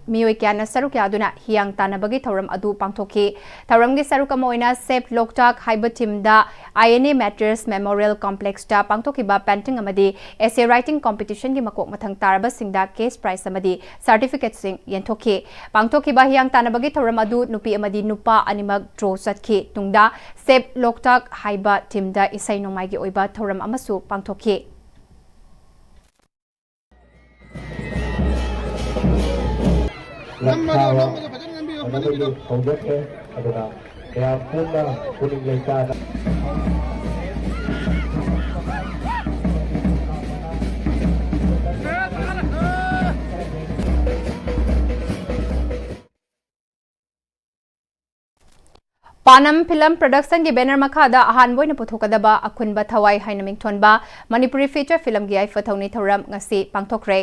ꯃꯤꯑꯣꯏ ꯀꯌꯥꯅ ꯁꯔꯨꯛ ꯌꯥꯗꯨꯅ ꯍꯤꯌꯥꯡ ꯇꯥꯟꯅꯕꯒꯤ ꯊꯧꯔꯝ ꯑꯗꯨ ꯄꯥꯡꯊꯣꯛꯈꯤ꯫ ꯊꯧꯔꯝꯒꯤ ꯁꯔꯨꯛ ꯑꯃ ꯑꯣꯏꯅ Save Loktak ꯍꯥꯏꯕ theme the I N A Matters Memorial Complex ꯇ ꯄꯥꯡꯊꯣꯛꯈꯤꯕ painting ꯑꯃꯗꯤ essay writing competition ꯒꯤ ꯃꯀꯣꯛ ꯃꯊꯪ ꯇꯥꯔꯕꯁꯤꯡꯗ cash prize ꯑꯃꯗꯤ certificate ꯁꯤꯡ ꯌꯦꯟꯊꯣꯛꯈꯤ꯫ ꯄꯥꯡꯊꯣꯛꯈꯤꯕ ꯍꯤꯌꯥꯡ ꯇꯥꯟꯅꯕꯒꯤ ꯊꯧꯔꯝ ꯑꯗꯨ ꯅꯨꯄꯤ ꯑꯃꯗꯤ ꯅꯨꯄꯥ ꯑꯅꯤꯃꯛ draw ꯆꯠꯈꯤ꯫ ꯇꯨꯡꯗ Save Loktak ꯍꯥꯏꯕ theme ꯗ ꯏꯁꯩ ꯅꯣꯡꯃꯥꯏꯒꯤ ꯑꯣꯏꯕ ꯊꯧꯔꯝ ꯑꯃꯁꯨ ꯄꯥꯡꯊꯣꯛꯈꯤ꯫ ꯂꯝ ꯊꯥꯕ ꯑꯃꯗꯤ ꯍꯧꯗꯣꯛꯈ꯭ꯔꯦ꯫ ꯑꯗꯨꯅ ꯃꯌꯥꯝ ꯄꯨꯟꯅ ꯄꯨꯛꯅꯤꯡ ꯂꯩꯇꯥꯅ ꯄꯥꯅꯝ ꯐꯤꯂꯝ ꯄ꯭ꯔꯗꯛꯁꯟꯒꯤ ꯕꯦꯅꯔ ꯃꯈꯥꯗ ꯑꯍꯥꯟꯕ ꯑꯣꯏꯅ ꯄꯨꯊꯣꯛꯀꯗꯕ ꯑꯈꯨꯟꯕ ꯊꯋꯥꯏ ꯍꯥꯏꯅ ꯃꯤꯡꯊꯣꯟꯕ ꯃꯅꯤꯄꯨꯔꯤ ꯐꯤꯆꯔ ꯐꯤꯂꯝꯒꯤ ꯌꯥꯏꯐ ꯊꯧꯅꯤ ꯊꯧꯔꯝ ꯉꯁꯤ ꯄꯥꯡꯊꯣꯛꯈ꯭ꯔꯦ꯫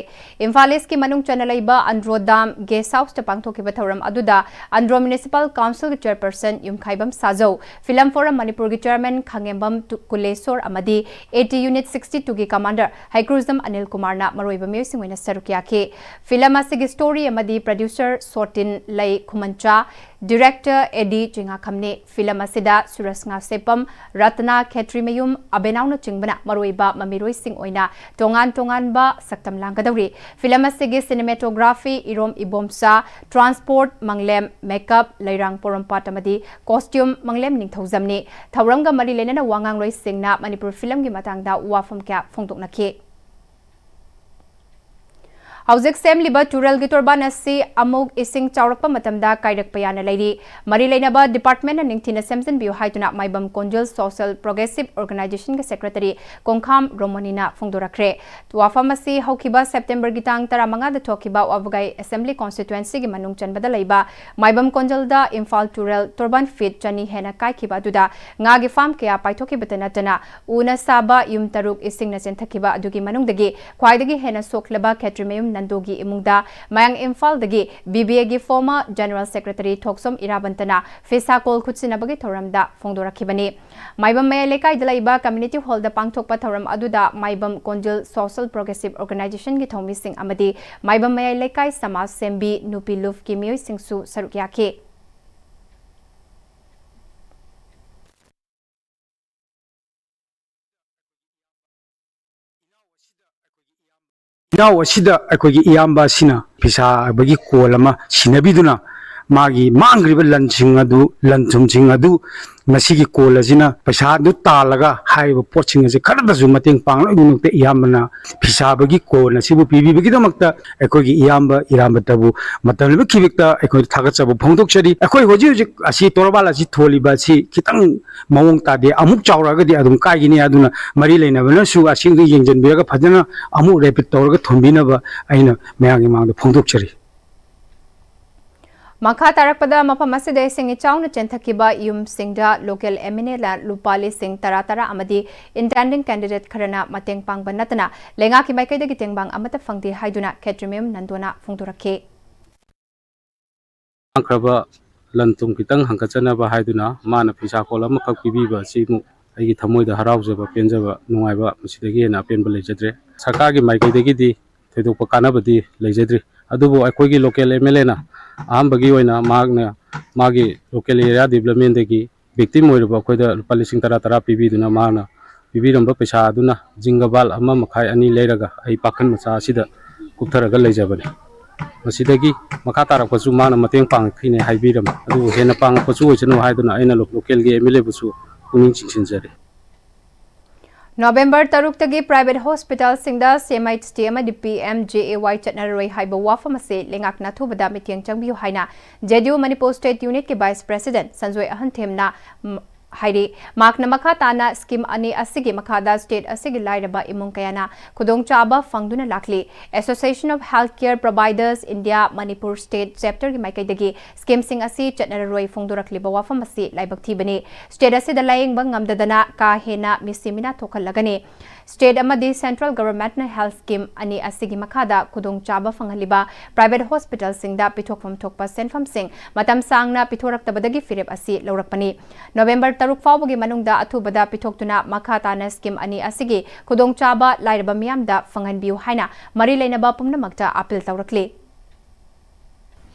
ꯏꯝꯐꯥꯜ ꯏꯁꯀꯤ ꯃꯅꯨꯡ ꯆꯟꯅ ꯂꯩꯕ ꯑꯟꯗ꯭ꯔꯣ ꯗꯥꯝ ꯒꯦꯁ ꯍꯥꯎꯁꯇ ꯄꯥꯡꯊꯣꯛꯈꯤꯕ ꯊꯧꯔꯝ ꯑꯗꯨꯗ ꯑꯟꯗ꯭ꯔꯣ ꯃ꯭ꯌꯨꯅꯤꯁꯤꯄꯥꯜ ꯀꯥꯎꯟꯁꯤꯜꯒꯤ ꯆꯦꯌꯔꯄꯔꯁꯟ ꯌꯨꯝꯈꯥꯏꯕꯝ ꯁꯥꯖꯧ, ꯐꯤꯂꯝ ꯐꯣꯔꯝ ꯃꯅꯤꯄꯨꯔꯒꯤ ꯆꯦꯌꯔꯃꯦꯟ ꯈꯥꯉꯦꯝꯕꯝ ꯇꯨ-, ꯀꯨꯂꯦꯁꯣꯔ ꯑꯃꯗꯤ AT Unit sixty two ꯒꯤ commander ꯍꯩꯀ꯭ꯔꯨꯖꯝ ꯑꯅꯤꯜ ꯀꯨꯃꯥꯔꯅ ꯃꯔꯨꯑꯣꯏꯕ ꯃꯤꯑꯣꯏꯁꯤꯡ ꯑꯣꯏꯅ ꯁꯔꯨꯛ ꯌꯥꯈꯤ꯫ ꯐꯤꯂꯝ ꯑꯁꯤꯒꯤ story ꯑꯃꯗꯤ producer ꯁꯣꯇꯤꯟ ꯂꯩ ꯈꯨꯃꯟꯆꯥ, director AD ꯆꯤꯡꯉꯥꯈꯝꯅꯤ꯫ ꯐꯤꯂꯝ ꯑꯁꯤꯗ ꯁꯨꯔꯖ ꯉꯥꯁꯦꯞꯄꯝ, ꯔꯇꯅꯥ ꯈꯦꯇ꯭ꯔꯤꯃꯌꯨꯝ, ꯑꯕꯦꯅꯥꯎꯅꯆꯤꯡꯕꯅ ꯃꯔꯨꯑꯣꯏꯕ ꯃꯃꯤꯔꯣꯏꯁꯤꯡ ꯑꯣꯏꯅ ꯇꯣꯉꯥꯟ ꯇꯣꯉꯥꯟꯕ ꯁꯛꯇꯝ ꯂꯥꯡꯒꯗꯧꯔꯤ꯫ ꯐꯤꯂꯝ ꯑꯁꯤꯒꯤ cinematography ꯏꯔꯣꯝ ꯏꯕꯣꯝꯆꯥ, transport ꯃꯪꯂꯦꯝ, makeup ꯂꯩꯔꯥꯡ ꯄꯣꯔꯣꯝꯄꯥꯠ ꯑꯃꯗꯤ costume ꯃꯪꯂꯦꯝ ꯅꯤꯡꯊꯧꯖꯝꯅꯤ꯫ ꯊꯧꯔꯝꯒ ꯃꯔꯤ ꯂꯩꯅꯅ ꯋꯥꯉꯥꯡꯂꯣꯏꯁꯤꯡꯅ ꯃꯅꯤꯄꯨꯔ ꯐꯤꯂꯝꯒꯤ ꯃꯇꯥꯡꯗ ꯋꯥꯐꯝ ꯀꯌꯥ ꯐꯣꯡꯗꯣꯛꯅꯈꯤ꯫ ꯍꯧꯖꯤꯛ ꯁꯦꯝꯂꯤꯕ ꯇꯨꯔꯦꯜꯒꯤ ꯇꯣꯔꯕꯥꯟ ꯑꯁꯤ ꯑꯃꯨꯛ ꯏꯁꯤꯡ ꯆꯥꯎꯔꯛꯄ ꯃꯇꯝꯗ ꯀꯥꯏꯔꯛꯄ ꯌꯥꯅ ꯂꯩꯔꯤ꯫ ꯃꯔꯤ ꯂꯩꯅꯕ department ꯅ ꯅꯤꯡꯊꯤꯅ ꯁꯦꯝꯖꯤꯟꯕꯤꯌꯨ ꯍꯥꯏꯗꯨꯅ ꯃꯥꯏꯕꯝ ꯀꯣꯟꯖꯣꯜ Social Progressive Organisation ꯒꯤ secretary ꯀꯣꯡꯈꯥꯝ ꯔꯣꯃꯣꯅꯤꯅ ꯐꯣꯡꯗꯣꯔꯛꯈ꯭ꯔꯦ꯫ ꯋꯥꯐꯝ ꯑꯁꯤ ꯍꯧꯈꯤꯕ September ꯒꯤ ꯇꯥꯡ ꯇꯔꯥꯃꯉꯥꯗ ꯊꯣꯛꯈꯤꯕ ꯋꯥꯕꯒꯥꯏ Assembly Constituency ꯒꯤ ꯃꯅꯨꯡ ꯆꯟꯕꯗ ꯂꯩꯕ ꯃꯥꯏꯕꯝ ꯀꯣꯟꯖꯣꯜꯗ ꯏꯝꯐꯥꯜ ꯇꯨꯔꯦꯜ ꯇꯣꯔꯕꯥꯟ feet ꯆꯅꯤ ꯍꯦꯟꯅ ꯀꯥꯏꯈꯤꯕ ꯑꯗꯨꯗ ꯉꯥꯒꯤ farm ꯀꯌꯥ ꯄꯥꯏꯊꯣꯛꯈꯤꯕꯇ ꯅꯠꯇꯅ ꯎꯅ ꯁꯥꯕ ꯌꯨꯝ ꯇꯔꯨꯛ ꯏꯁꯤꯡꯅ ꯆꯦꯟꯊꯈꯤꯕ ꯑꯗꯨꯒꯤ ꯃꯅꯨꯡꯗꯒꯤ ꯈ꯭ꯋꯥꯏꯗꯒꯤ ꯍꯦꯟꯅ ꯁꯣꯛꯂꯕ ꯈꯦꯇ꯭ꯔꯤꯃꯌꯨꯝ ꯅꯟꯗꯣꯒꯤ ꯏꯃꯨꯡꯗ ꯃꯌꯥꯡ ꯏꯝꯐꯥꯜꯗꯒꯤ B B A ꯒꯤ former General Secretary ꯊꯣꯛꯁꯣꯝ ꯏꯔꯥꯕꯟꯇꯅ ꯐꯤꯁꯥ ꯀꯣꯜ ꯈꯨꯠꯁꯤꯟꯅꯕꯒꯤ ꯊꯧꯔꯝꯗ ꯐꯣꯡꯗꯣꯔꯛꯈꯤꯕꯅꯤ꯫ ꯃꯥꯏꯕꯝ ꯃꯌꯥꯏ ꯂꯩꯀꯥꯏꯗ ꯂꯩꯕ community hall ꯗ ꯄꯥꯡꯊꯣꯛꯄ ꯊꯧꯔꯝ ꯑꯗꯨꯗ ꯃꯥꯏꯕꯝ ꯀꯣꯟꯖꯤꯜ Social Progressive Organization ꯒꯤ ꯊꯧꯃꯤꯁꯤꯡ ꯑꯃꯗꯤ ꯃꯥꯏꯕꯝ ꯃꯌꯥꯏ ꯂꯩꯀꯥꯏ ꯁꯃꯥꯖ ꯁꯦꯝꯕꯤ ꯅꯨꯄꯤ ꯂꯨꯞꯀꯤ ꯃꯤꯑꯣꯏꯁꯤꯡꯁꯨ ꯁꯔꯨꯛ ꯌꯥꯈꯤ꯫ ꯏꯅꯥꯎ ꯑꯁꯤꯗ ꯑꯩꯈꯣꯏꯒꯤ ꯏꯌꯥꯝꯕ ꯑꯁꯤꯅ ꯐꯤ ꯁꯥꯕꯒꯤ ꯀꯣꯜ ꯑꯃ ꯁꯤꯟꯅꯕꯤꯗꯨꯅ ꯃꯥꯒꯤ ꯃꯥꯡꯈ꯭ꯔꯤꯕ ꯂꯟꯁꯤꯡ ꯑꯗꯨ, ꯂꯟ ꯊꯨꯝꯁꯤꯡ ꯑꯗꯨ ꯃꯁꯤꯒꯤ ꯀꯣꯜ ꯑꯁꯤꯅ ꯄꯩꯁꯥ ꯑꯗꯨ ꯇꯥꯜꯂꯒ ꯍꯥꯏꯔꯤꯕ ꯄꯣꯠꯁꯤꯡ ꯑꯁꯤ ꯈꯔꯗꯁꯨ ꯃꯇꯦꯡ ꯄꯥꯡꯅꯕꯒꯤꯗꯃꯛꯇ ꯏꯌꯥꯝꯕꯅ ꯐꯤ ꯁꯥꯕꯒꯤ ꯀꯣꯜ ꯑꯁꯤꯕꯨ ꯄꯤꯕꯤꯕꯒꯤꯗꯃꯛꯇ ꯑꯩꯈꯣꯏꯒꯤ ꯏꯌꯥꯝꯕ ꯏꯔꯥꯕꯟꯇꯕꯨ ꯃꯇꯝ ꯂꯩꯕ ꯈꯤꯕꯤꯛꯇ ꯑꯩꯈꯣꯏ ꯊꯥꯒꯠꯆꯕ ꯐꯣꯡꯗꯣꯛꯆꯔꯤ꯫ ꯑꯩꯈꯣꯏ ꯍꯧꯖꯤꯛ ꯍꯧꯖꯤꯛ ꯑꯁꯤ ꯇꯣꯔꯕꯥꯟ ꯑꯁꯤ ꯊꯣꯜꯂꯤꯕ ꯑꯁꯤ ꯈꯤꯇꯪ ꯃꯑꯣꯡ ꯇꯥꯗꯦ, ꯑꯃꯨꯛ ꯆꯥꯎꯔꯛꯑꯒꯗꯤ ꯑꯗꯨꯝ ꯀꯥꯏꯒꯅꯤ꯫ ꯑꯗꯨꯅ ꯃꯔꯤ ꯂꯩꯅꯕꯅꯁꯨ ꯑꯁꯤꯗ ꯌꯦꯡꯁꯤꯟꯕꯤꯔꯒ ꯐꯖꯅ ꯑꯃꯨꯛ repeat ꯇꯧꯔꯒ ꯊꯣꯟꯕꯤꯅꯕ ꯑꯩꯅ ꯃꯌꯥꯝꯒꯤ ꯃꯥꯡꯗ ꯐꯣꯡꯗꯣꯛꯆꯔꯤ꯫ ꯃꯈꯥ ꯇꯥꯔꯛꯄꯗ, ꯃꯐꯝ ꯑꯁꯤꯗ ꯏꯁꯤꯡ ꯏꯆꯥꯎꯅ ꯆꯦꯟꯊꯈꯤꯕ ꯌꯨꯝꯁꯤꯡꯗ local M L A ꯅ ꯂꯨꯄꯥ ꯂꯤꯁꯤꯡ ꯇꯔꯥ ꯇꯔꯥ ꯑꯃꯗꯤ intending candidate ꯈꯔꯅ ꯃꯇꯦꯡ ꯄꯥꯡꯕ ꯅꯠꯇꯅ ꯂꯩꯉꯥꯛꯀꯤ ꯃꯥꯏꯀꯩꯗꯒꯤ ꯇꯦꯡꯕꯥꯡ ꯑꯃꯠꯇ ꯐꯪꯗꯦ ꯍꯥꯏꯗꯨꯅ ꯈꯦꯇ꯭ꯔꯤꯃꯌꯨꯝ ꯅꯟꯗꯣꯅ ꯐꯣꯡꯗꯣꯔꯛꯈꯤ꯫ ꯃꯥꯡꯈ꯭ꯔꯕ ꯂꯟ ꯊꯨꯝ ꯈꯤꯇꯪ ꯍꯟꯒꯠꯆꯅꯕ ꯍꯥꯏꯗꯨꯅ ꯃꯥꯅ ꯐꯤꯁꯥ ꯀꯣꯜ ꯑꯃꯈꯛ ꯄꯤꯕꯤꯕ ꯑꯁꯤꯃꯨꯛ ꯑꯩꯒꯤ ꯊꯃꯣꯏꯗ ꯍꯔꯥꯎꯖꯕ, ꯄꯦꯟꯖꯕ, ꯅꯨꯡꯉꯥꯏꯕ ꯃꯁꯤꯗꯒꯤ ꯍꯦꯟꯅ ꯑꯄꯦꯟꯕ ꯂꯩꯖꯗ꯭ꯔꯦ꯫ ꯁꯔꯀꯥꯔꯒꯤ ꯃꯥꯏꯀꯩꯗꯒꯤꯗꯤ ꯊꯣꯏꯗꯣꯛꯄ ꯀꯥꯟꯅꯕꯗꯤ ꯂꯩꯖꯗ꯭ꯔꯤ꯫ ꯑꯗꯨꯕꯨ ꯑꯩꯈꯣꯏꯒꯤ local M L A ꯅ ꯑꯍꯥꯟꯕꯒꯤ ꯑꯣꯏꯅ ꯃꯍꯥꯛꯅ ꯃꯥꯒꯤ local area development ꯗꯒꯤ victim ꯑꯣꯏꯔꯕ ꯑꯩꯈꯣꯏꯗ ꯂꯨꯄꯥ ꯂꯤꯁꯤꯡ ꯇꯔꯥ ꯇꯔꯥ ꯄꯤꯕꯤꯗꯨꯅ ꯃꯥꯅ ꯄꯤꯕꯤꯔꯝꯕ ꯄꯩꯁꯥ ꯑꯗꯨꯅ ꯖꯤꯡꯒ ꯕꯥꯜ ꯑꯃ ꯃꯈꯥꯏ ꯑꯅꯤ ꯂꯩꯔꯒ ꯑꯩ ꯄꯥꯈꯟ ꯃꯆꯥ ꯑꯁꯤꯗ ꯀꯨꯞꯊꯔꯒ ꯂꯩꯖꯕꯅꯤ꯫ ꯃꯁꯤꯗꯒꯤ ꯃꯈꯥ ꯇꯥꯔꯛꯄꯁꯨ ꯃꯥꯅ ꯃꯇꯦꯡ ꯄꯥꯡꯉꯛꯈꯤꯅꯦ ꯍꯥꯏꯕꯤꯔꯝꯃꯤ꯫ ꯑꯗꯨꯕꯨ ꯍꯦꯟꯅ ꯄꯥꯡꯉꯛꯄꯁꯨ ꯑꯣꯏꯁꯅꯨ ꯍꯥꯏꯗꯨꯅ ꯑꯩꯅ local ꯒꯤ M L A ꯕꯨꯁꯨ ꯄꯨꯛꯅꯤꯡ ꯆꯤꯡꯁꯤꯟꯖꯔꯤ꯫ ꯅꯣꯕꯦꯝꯕꯔ ꯇꯔꯨꯛꯇꯒꯤ private hospital ꯁꯤꯡꯗ C M H T ꯑꯃꯗꯤ P M J A Y ꯆꯠꯅꯔꯔꯣꯏ ꯍꯥꯏꯕ ꯋꯥꯐꯝ ꯑꯁꯤ ꯂꯩꯉꯥꯛꯅ ꯑꯊꯨꯕꯗ ꯃꯤꯠꯌꯦꯡ ꯆꯪꯕꯤꯌꯨ ꯍꯥꯏꯅ J D U Manipur State Unit ꯀꯤ Vice President ꯁꯟꯖꯣꯏ ꯑꯍꯟꯊꯦꯝꯅ ꯃ-, ꯍꯥꯏꯔꯤ꯫ ꯃꯍꯥꯛꯅ ꯃꯈꯥ ꯇꯥꯅ ꯁ꯭ꯀꯤꯝ ꯑꯅꯤ ꯑꯁꯤꯒꯤ ꯃꯈꯥꯗ ꯁ꯭ꯇꯦꯠ ꯑꯁꯤꯒꯤ ꯂꯥꯏꯔꯕ ꯏꯃꯨꯡ ꯀꯌꯥꯅ ꯈꯨꯗꯣꯡꯆꯥꯕ ꯐꯪꯗꯨꯅ ꯂꯥꯛꯂꯤ꯫ Association of Healthcare Providers India Manipur State Chapterꯒꯤ ꯃꯥꯏꯀꯩꯗꯒꯤ ꯁ꯭ꯀꯤꯝꯁꯤꯡ ꯑꯁꯤ ꯆꯠꯅꯔꯔꯣꯏ ꯐꯣꯡꯗꯣꯔꯛꯂꯤꯕ ꯋꯥꯐꯝ ꯑꯁꯤ ꯂꯥꯏꯕꯛ ꯊꯤꯕꯅꯤ꯫ ꯁ꯭ꯇꯦꯠ ꯑꯁꯤꯗ ꯂꯥꯌꯦꯡꯕ ꯉꯝꯗꯗꯅ ꯀꯥ ꯍꯦꯟꯅ ꯃꯤꯁꯤ ꯃꯤꯅꯥ ꯊꯣꯛꯍꯜꯂꯒꯅꯤ꯫ ꯁ꯭ꯇꯦꯠ ꯑꯃꯗꯤ ꯁꯦꯟꯇ꯭ꯔꯦꯜ ꯒꯚꯔꯟꯃꯦꯟꯠꯅ ꯍꯦꯜꯊ ꯁ꯭ꯀꯤꯝ ꯑꯅꯤ ꯑꯁꯤꯒꯤ ꯃꯈꯥꯗ ꯈꯨꯗꯣꯡꯆꯥꯕ ꯐꯪꯍꯜꯂꯤꯕ ꯄ꯭ꯔꯥꯏꯚꯦꯠ ꯍꯣꯁꯄꯤꯇꯥꯜꯁꯤꯡꯗ ꯄꯤꯊꯣꯛꯐꯝ ꯊꯣꯛꯄ ꯁꯦꯟꯐꯝꯁꯤꯡ ꯃꯇꯝ ꯁꯥꯡꯅ ꯄꯤꯊꯣꯔꯛꯇꯕꯗꯒꯤ ꯐꯤꯔꯦꯞ ꯑꯁꯤ ꯂꯧꯔꯛꯄꯅꯤ꯫ ꯅꯣꯚꯦꯝꯕꯔ ꯇꯔꯨꯛ ꯐꯥꯎꯕꯒꯤ ꯃꯅꯨꯡꯗ ꯑꯊꯨꯕꯗ ꯄꯤꯊꯣꯛꯇꯨꯅ ꯃꯈꯥ ꯇꯥꯅ ꯁ꯭ꯀꯤꯝ ꯑꯅꯤ ꯑꯁꯤꯒꯤ ꯈꯨꯗꯣꯡꯆꯥꯕ ꯂꯥꯏꯔꯕ ꯃꯤꯌꯥꯝꯗ ꯐꯪꯍꯟꯕꯤꯌꯨ ꯍꯥꯏꯅ ꯃꯔꯤ ꯂꯩꯅꯕ ꯄꯨꯝꯅꯃꯛꯇ ꯑꯥꯄꯤꯜ ꯇꯧꯔꯛꯂꯤ꯫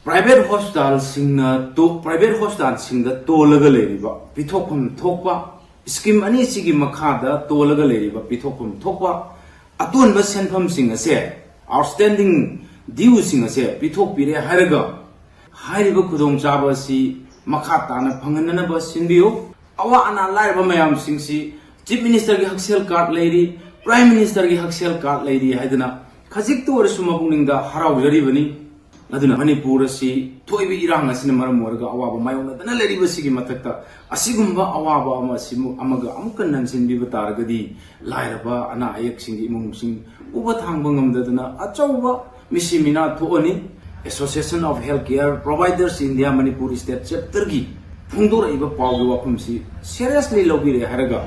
ꯄ꯭ꯔꯥꯏꯚꯦꯠ ꯍꯣꯁꯄꯤꯇꯥꯜꯁꯤꯡꯅ ꯇꯣ-, ꯄ꯭ꯔꯥꯏꯚꯦꯠ ꯍꯣꯁꯄꯤꯇꯥꯜꯁꯤꯡꯗ ꯇꯣꯜꯂꯒ ꯂꯩꯔꯤꯕ ꯄꯤꯊꯣꯛꯐꯝ ꯊꯣꯛꯄ, ꯁ꯭ꯀꯤꯝ ꯑꯅꯤꯁꯤꯒꯤ ꯃꯈꯥꯗ ꯇꯣꯜꯂꯒ ꯂꯩꯔꯤꯕ ꯄꯤꯊꯣꯛꯐꯝ ꯊꯣꯛꯄ ꯑꯇꯣꯟꯕ ꯁꯦꯟꯐꯝꯁꯤꯡ ꯑꯁꯦ, ꯑꯥꯎꯠꯁ꯭ꯇꯦꯟꯗꯤꯡ ꯗ꯭ꯌꯨꯁꯤꯡ ꯑꯁꯦ ꯄꯤꯊꯣꯛꯄꯤꯔꯦ ꯍꯥꯏꯔꯒ, ꯍꯥꯏꯔꯤꯕ ꯈꯨꯗꯣꯡꯆꯥꯕ ꯑꯁꯤ ꯃꯈꯥ ꯇꯥꯅ ꯐꯪꯍꯟꯅꯅꯕ ꯁꯤꯟꯕꯤꯌꯨ꯫ ꯑꯋꯥ ꯑꯅꯥ ꯂꯥꯏꯔꯕ ꯃꯌꯥꯝꯁꯤꯡꯁꯤ ꯆꯤꯐ ꯃꯤꯅꯤꯁꯇꯔꯒꯤ ꯍꯛꯁꯦꯜ ꯀꯥꯔꯗ ꯂꯩꯔꯤ, ꯄ꯭ꯔꯥꯏꯝ ꯃꯤꯅꯤꯁꯇꯔꯒꯤ ꯍꯛꯁꯦꯜ ꯀꯥꯔꯗ ꯂꯩꯔꯤ ꯍꯥꯏꯗꯨꯅ ꯈꯖꯤꯛꯇ ꯑꯣꯏꯔꯁꯨ ꯃꯄꯨꯛꯅꯤꯡꯗ ꯍꯔꯥꯎꯖꯔꯤꯕꯅꯤ꯫ ꯑꯗꯨꯅ ꯃꯅꯤꯄꯨꯔ ꯑꯁꯤ ꯊꯣꯛꯏꯕ ꯏꯔꯥꯡ ꯑꯁꯤꯅ ꯃꯔꯝ ꯑꯣꯏꯔꯒ ꯑꯋꯥꯕ ꯃꯥꯌꯣꯛꯅꯗꯅ ꯂꯩꯔꯤꯕꯁꯤꯒꯤ ꯃꯊꯛꯇ ꯑꯁꯤꯒꯨꯝꯕ ꯑꯋꯥꯕ ꯑꯃ ꯑꯁꯤꯃꯨ-, ꯑꯃꯒ ꯑꯃꯨꯛꯀ ꯅꯟꯁꯤꯟꯕꯤꯕ ꯇꯥꯔꯒꯗꯤ ꯂꯥꯏꯔꯕ ꯑꯅꯥ ꯑꯌꯦꯛꯁꯤꯡꯒꯤ ꯏꯃꯨꯡꯁꯤꯡ ꯎꯕ ꯊꯥꯡꯕ ꯉꯝꯗꯗꯅ ꯑꯆꯧꯕ ꯃꯤꯁꯤ ꯃꯤꯅꯥ ꯊꯣꯛꯑꯅꯤ꯫ Association of Healthcare Providers India Manipur State Chapterꯒꯤ ꯐꯣꯡꯗꯣꯔꯛꯏꯕ ꯄꯥꯎꯒꯤ ꯋꯥꯐꯝꯁꯤ seriously ꯂꯧꯕꯤꯔꯦ ꯍꯥꯏꯔꯒ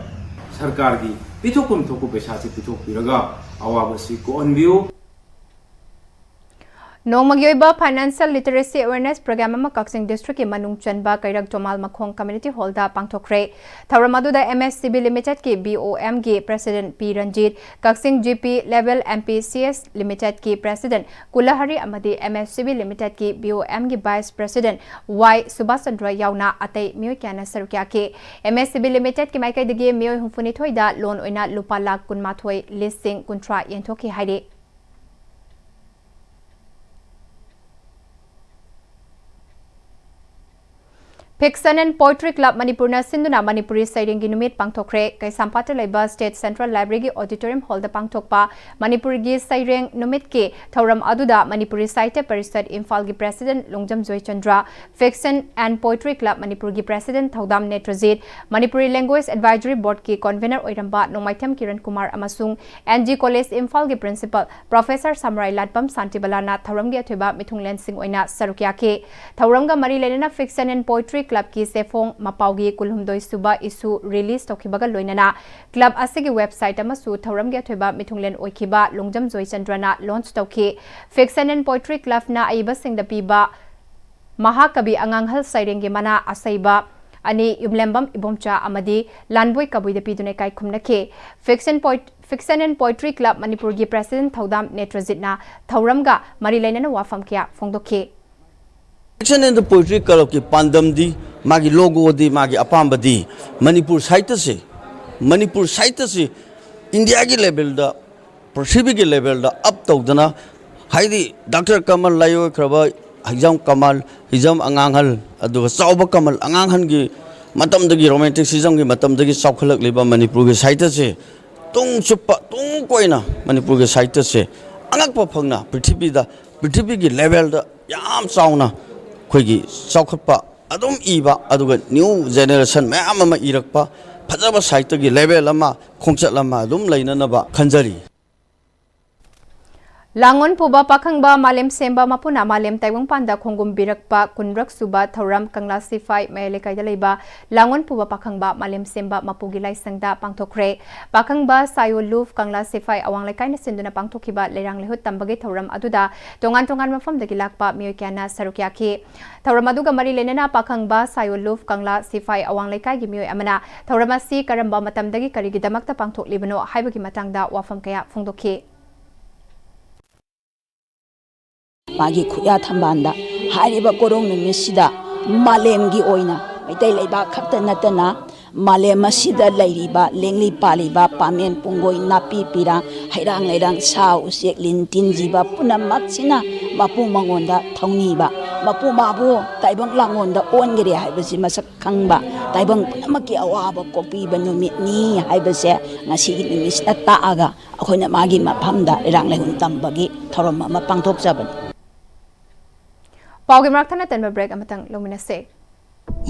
ꯁꯔꯀꯥꯔꯒꯤ ꯄꯤꯊꯣꯛꯐꯝ ꯊꯣꯛꯄ ꯄꯩꯁꯥꯁꯤ ꯄꯤꯊꯣꯛꯄꯤꯔꯒ ꯑꯋꯥꯕꯁꯤ ꯀꯣꯛꯍꯟꯕꯤꯌꯨ꯫ ꯅꯣꯡꯃꯒꯤ ꯑꯣꯏꯕ Financial Literacy Awareness Program ꯑꯃ ꯀꯛꯆꯤꯡ ꯗꯤꯁꯇ꯭ꯔꯤꯛꯀꯤ ꯃꯅꯨꯡ ꯆꯟꯕ ꯀꯩꯔꯛ ꯆꯣꯃꯥꯜ ꯃꯈꯣꯡ ꯀꯝꯃ꯭ꯌꯨꯅꯤꯇꯤ ꯍꯣꯜꯗ ꯄꯥꯡꯊꯣꯛꯈ꯭ꯔꯦ꯫ ꯊꯧꯔꯝ ꯑꯗꯨꯗ M S C B Limitedꯀꯤ B O Mꯒꯤ president P Ranjit, Kakching G P Level M P C S Limitedꯀꯤ ꯄ꯭ꯔꯦꯁꯤꯗꯦꯟꯠ ꯀꯨꯂꯍꯔꯤ ꯑꯃꯗꯤ M S C B Limitedꯀꯤ B O Mꯒꯤ vice president Y Subash Chandra ꯌꯥꯎꯅ ꯑꯇꯩ ꯃꯤꯑꯣꯏ ꯀꯌꯥꯅ ꯁꯔꯨꯛ ꯌꯥꯈꯤ꯫ M S C B Limitedꯀꯤ ꯃꯥꯏꯀꯩꯗꯒꯤ ꯃꯤꯑꯣꯏ ꯍꯨꯝꯐꯨꯅꯤꯊꯣꯏꯗ ꯂꯣꯟ ꯑꯣꯏꯅ ꯂꯨꯄꯥ ꯂꯥꯈ ꯀꯨꯟꯃꯥꯊꯣꯏ ꯂꯤꯁꯤꯡ ꯀꯨꯟꯊ꯭ꯔꯥ ꯌꯦꯟꯊꯣꯛꯈꯤ ꯍꯥꯏꯔꯤ꯫ Fiction and Poetry Club ꯃꯅꯤꯄꯨꯔꯅ ꯁꯤꯟꯗꯨꯅ ꯃꯅꯤꯄꯨꯔꯤ ꯁꯩꯔꯦꯡꯒꯤ ꯅꯨꯃꯤꯠ ꯄꯥꯡꯊꯣꯛꯈ꯭ꯔꯦ꯫ ꯀꯩꯁꯥꯝꯄꯥꯠꯇ ꯂꯩꯕ State Central Library ꯒꯤ auditorium hall ꯗ ꯄꯥꯡꯊꯣꯛꯄ ꯃꯅꯤꯄꯨꯔꯒꯤ ꯁꯩꯔꯦꯡ ꯅꯨꯃꯤꯠꯀꯤ ꯊꯧꯔꯝ ꯑꯗꯨꯗ ꯃꯅꯤꯄꯨꯔꯤ ꯁꯥꯍꯤꯇ꯭ꯌ ꯄꯔꯤꯁꯠ ꯏꯝꯐꯥꯜꯒꯤ president Longjam Joychandra, Fiction and Poetry Club ꯃꯅꯤꯄꯨꯔꯒꯤ president ꯊꯧꯗꯥꯝ ꯅꯦꯇ꯭ꯔꯖꯤꯠ, ꯃꯅꯤꯄꯨꯔꯤ Language Advisory Board ꯀꯤ convener ꯑꯣꯏꯔꯝꯕ ꯅꯣꯡꯃꯥꯏꯊꯦꯝ ꯀꯤꯔꯟ ꯀꯨꯃꯥꯔ ꯑꯃꯁꯨꯡ N G College ꯏꯝꯐꯥꯜꯒꯤ principal Professor ꯁꯥꯃꯨꯔꯥꯏ ꯂꯥꯠꯄꯝ ꯁꯥꯟꯇꯤꯕꯂꯥꯅ ꯊꯧꯔꯝꯒꯤ ꯑꯊꯣꯏꯕ ꯃꯤꯊꯨꯡꯂꯦꯟꯁꯤꯡ ꯑꯣꯏꯅ ꯁꯔꯨꯛ ꯌꯥꯈꯤ꯫ ꯊꯧꯔꯝꯒ ꯃꯔꯤ ꯂꯩꯅꯅ Fiction and Poetry Club ꯀꯤ ꯆꯦꯐꯣꯡ ꯃꯄꯥꯎꯒꯤ ꯀꯨꯟꯍꯨꯝꯗꯣꯏ ꯁꯨꯕ issue release ꯇꯧꯈꯤꯕꯒ ꯂꯣꯏꯅꯅ club ꯑꯁꯤꯒꯤ website ꯑꯃꯁꯨ ꯊꯧꯔꯝꯒꯤ ꯑꯊꯣꯏꯕ ꯃꯤꯊꯨꯡꯂꯦꯟ ꯑꯣꯏꯈꯤꯕ ꯂꯣꯡꯖꯝ ꯖꯣꯏꯆꯟꯗ꯭ꯔꯅ launch ꯇꯧꯈꯤ꯫ Fiction and Poetry Club ꯅ ꯑꯏꯕꯁꯤꯡꯗ ꯄꯤꯕ ꯃꯍꯥꯀꯕꯤ ꯑꯉꯥꯡꯍꯜ ꯁꯩꯔꯦꯡꯒꯤ ꯃꯅꯥ ꯑꯁꯩꯕ ꯑꯅꯤ ꯌꯨꯝꯂꯦꯝꯕꯝ ꯏꯕꯣꯝꯆꯥ ꯑꯃꯗꯤ ꯂꯥꯟꯕꯣꯏ ꯀꯕꯨꯏꯗ ꯄꯤꯗꯨꯅ ꯏꯀꯥꯏ ꯈꯨꯝꯅꯈꯤ꯫ Fiction Poet-, Fiction and Poetry Club ꯃꯅꯤꯄꯨꯔꯒꯤ president ꯊꯧꯗꯥꯝ ꯅꯦꯇ꯭ꯔꯖꯤꯠꯅ ꯊꯧꯔꯝꯒ ꯃꯔꯤ ꯂꯩꯅꯅ ꯋꯥꯐꯝ ꯀꯌꯥ ꯐꯣꯡꯗꯣꯛꯈꯤ꯫ Fiction and Poetry Club ꯀꯤ ꯄꯥꯟꯗꯝꯗꯤ, ꯃꯥꯒꯤ logo ꯗꯤ, ꯃꯥꯒꯤ ꯑꯄꯥꯝꯕꯗꯤ ꯃꯅꯤꯄꯨꯔ ꯁꯥꯍꯤꯇ꯭ꯌꯁꯦ, ꯃꯅꯤꯄꯨꯔ ꯁꯥꯍꯤꯇ꯭ꯌꯁꯦ India ꯒꯤ level ꯗ, ꯄ꯭ꯔꯤꯊꯤꯕꯤꯒꯤ level ꯗ up ꯇꯧꯗꯅ, ꯍꯥꯏꯗꯤ Doctor ꯀꯃꯜ ꯂꯥꯏꯑꯣꯏꯈ꯭ꯔꯕ ꯍꯤꯖꯝ ꯀꯃꯜ, ꯍꯤꯖꯝ ꯑꯉꯥꯡꯍꯜ, ꯑꯗꯨꯒ ꯆꯥꯎꯕ ꯀꯃꯜ ꯑꯉꯥꯡꯍꯜꯒꯤ ꯃꯇꯝꯗꯒꯤ, romanticism ꯒꯤ ꯃꯇꯝꯗꯒꯤ ꯆꯥꯎꯈꯠꯂꯛꯂꯤꯕ ꯃꯅꯤꯄꯨꯔꯒꯤ ꯁꯥꯍꯤꯇ꯭ꯌꯁꯦ ꯇꯨꯡ ꯆꯨꯞꯄ, ꯇꯨꯡ ꯀꯣꯏꯅ ꯃꯅꯤꯄꯨꯔꯒꯤ ꯁꯥꯍꯤꯇ꯭ꯌꯁꯦ ꯑꯉꯛꯄ ꯐꯪꯅ ꯄ꯭ꯔꯤꯊꯤꯕꯤꯗ, ꯄ꯭ꯔꯤꯊꯤꯕꯤꯒꯤ level ꯗ ꯌꯥꯝ ꯆꯥꯎꯅ ꯑꯩꯈꯣꯏꯒꯤ ꯆꯥꯎꯈꯠꯄ, ꯑꯗꯨꯝ ꯏꯕ, ꯑꯗꯨꯒ new generation ꯃꯌꯥꯝ ꯑꯃ ꯏꯔꯛꯄ, ꯐꯖꯕ ꯁꯥꯍꯤꯇ꯭ꯌꯒꯤ level ꯑꯃ, ꯈꯣꯡꯆꯠ ꯑꯃ ꯑꯗꯨꯝ ꯂꯩꯅꯅꯕ ꯈꯟꯖꯔꯤ꯫ ꯂꯥꯡꯑꯣꯟ ꯄꯨꯕ ꯄꯥꯈꯪꯕ ꯃꯥꯂꯦꯝ ꯁꯦꯝꯕ ꯃꯄꯨꯅ ꯃꯥꯂꯦꯝ ꯇꯥꯏꯕꯪꯄꯥꯟꯗ ꯈꯣꯡꯒꯨꯝꯕꯤꯔꯛꯄ ꯀꯨꯟꯔꯛ ꯁꯨꯕ ꯊꯧꯔꯝ ꯀꯪꯂꯥ ꯁꯤꯐꯥꯏ ꯃꯌꯥꯏ ꯂꯩꯀꯥꯏꯗ ꯂꯩꯕ ꯂꯥꯡꯑꯣꯟ ꯄꯨꯕ ꯄꯥꯈꯪꯕ ꯃꯥꯂꯦꯝ ꯁꯦꯝꯕ ꯃꯄꯨꯒꯤ ꯂꯥꯏꯁꯪꯗ ꯄꯥꯡꯊꯣꯛꯈ꯭ꯔꯦ꯫ ꯄꯥꯈꯪꯕ ꯁꯥꯌꯣ ꯂꯨꯞ ꯀꯪꯂꯥ ꯁꯤꯐꯥꯏ ꯑꯋꯥꯡ ꯂꯩꯀꯥꯏꯅ ꯁꯤꯟꯗꯨꯅ ꯄꯥꯡꯊꯣꯛꯈꯤꯕ ꯂꯩꯔꯥꯡ ꯂꯩꯍꯨꯠ ꯇꯝꯕꯒꯤ ꯊꯧꯔꯝ ꯑꯗꯨꯗ ꯇꯣꯉꯥꯟ ꯇꯣꯉꯥꯟꯕ ꯃꯐꯝꯗꯒꯤ ꯂꯥꯛꯄ ꯃꯤꯑꯣꯏ ꯀꯌꯥꯅ ꯁꯔꯨꯛ ꯌꯥꯈꯤ꯫ ꯊꯧꯔꯝ ꯑꯗꯨꯒ ꯃꯔꯤ ꯂꯩꯅꯅ ꯄꯥꯈꯪꯕ ꯁꯥꯌꯣ ꯂꯨꯞ ꯀꯪꯂꯥ ꯁꯤꯐꯥꯏ ꯑꯋꯥꯡ ꯂꯩꯀꯥꯏꯒꯤ ꯃꯤꯑꯣꯏ ꯑꯃꯅ ꯊꯧꯔꯝ ꯑꯁꯤ ꯀꯔꯝꯕ ꯃꯇꯝꯗꯒꯤ ꯀꯔꯤꯒꯤꯗꯃꯛꯇ ꯄꯥꯡꯊꯣꯛꯂꯤꯕꯅꯣ ꯍꯥꯏꯕꯒꯤ ꯃꯇꯥꯡꯗ ꯋꯥꯐꯝ ꯀꯌꯥ ꯐꯣꯡꯗꯣꯛꯈꯤ꯫ ꯃꯥꯒꯤ ꯈꯨꯌꯥ ꯊꯝꯕꯥꯜꯗ ꯍꯥꯏꯔꯤꯕ ꯀꯣꯔꯧ ꯅꯨꯃꯤꯠꯁꯤꯗ ꯃꯥꯂꯦꯝꯒꯤ ꯑꯣꯏꯅ ꯃꯩꯇꯩ ꯂꯩꯕꯥꯛ ꯈꯛꯇ ꯅꯠꯇꯅ ꯃꯥꯂꯦꯝ ꯑꯁꯤꯗ ꯂꯩꯔꯤꯕ ꯂꯦꯡꯂꯤ ꯄꯥꯜꯂꯤꯕ ꯄꯥꯃꯦꯟ ꯄꯨꯡꯒꯣꯏ ꯅꯥꯄꯤ ꯄꯤꯔꯥꯡ ꯍꯩꯔꯥꯡ ꯂꯩꯔꯥꯡ ꯁꯥ ꯎꯆꯦꯛ ꯂꯤꯟ ꯇꯤꯟ ꯖꯤꯕ ꯄꯨꯝꯅꯃꯛꯁꯤꯅ ꯃꯄꯨ ꯃꯉꯣꯟꯗ ꯊꯧꯅꯤꯕ ꯃꯄꯨ ꯃꯥꯕꯨ ꯇꯥꯏꯕꯪ ꯂꯥꯡꯒꯣꯜꯗ ꯑꯣꯟꯈꯔꯦ ꯍꯥꯏꯕꯁꯤ ꯃꯁꯛ ꯈꯪꯕ, ꯇꯥꯏꯕꯪ ꯄꯨꯝꯅꯃꯛꯀꯤ ꯑꯋꯥꯕ ꯀꯣꯛꯄꯤꯕ ꯅꯨꯃꯤꯠꯅꯤ ꯍꯥꯏꯕꯁꯦ ꯉꯁꯤꯒꯤ ꯅꯨꯃꯤꯠꯁꯤꯅ ꯇꯥꯛꯑꯒ, ꯑꯩꯈꯣꯏꯅ ꯃꯥꯒꯤ ꯃꯐꯝꯗ ꯂꯩꯔꯥꯡ ꯂꯩꯍꯨꯟ ꯇꯝꯕꯒꯤ ꯊꯧꯔꯝ ꯑꯃ ꯄꯥꯡꯊꯣꯛꯆꯕꯅꯤ꯫ ꯄꯥꯎꯒꯤ ꯃꯔꯛ ꯊꯠꯅ ꯇꯟꯕ break ꯑꯃꯇꯪ ꯂꯧꯃꯤꯟꯅꯁꯦ꯫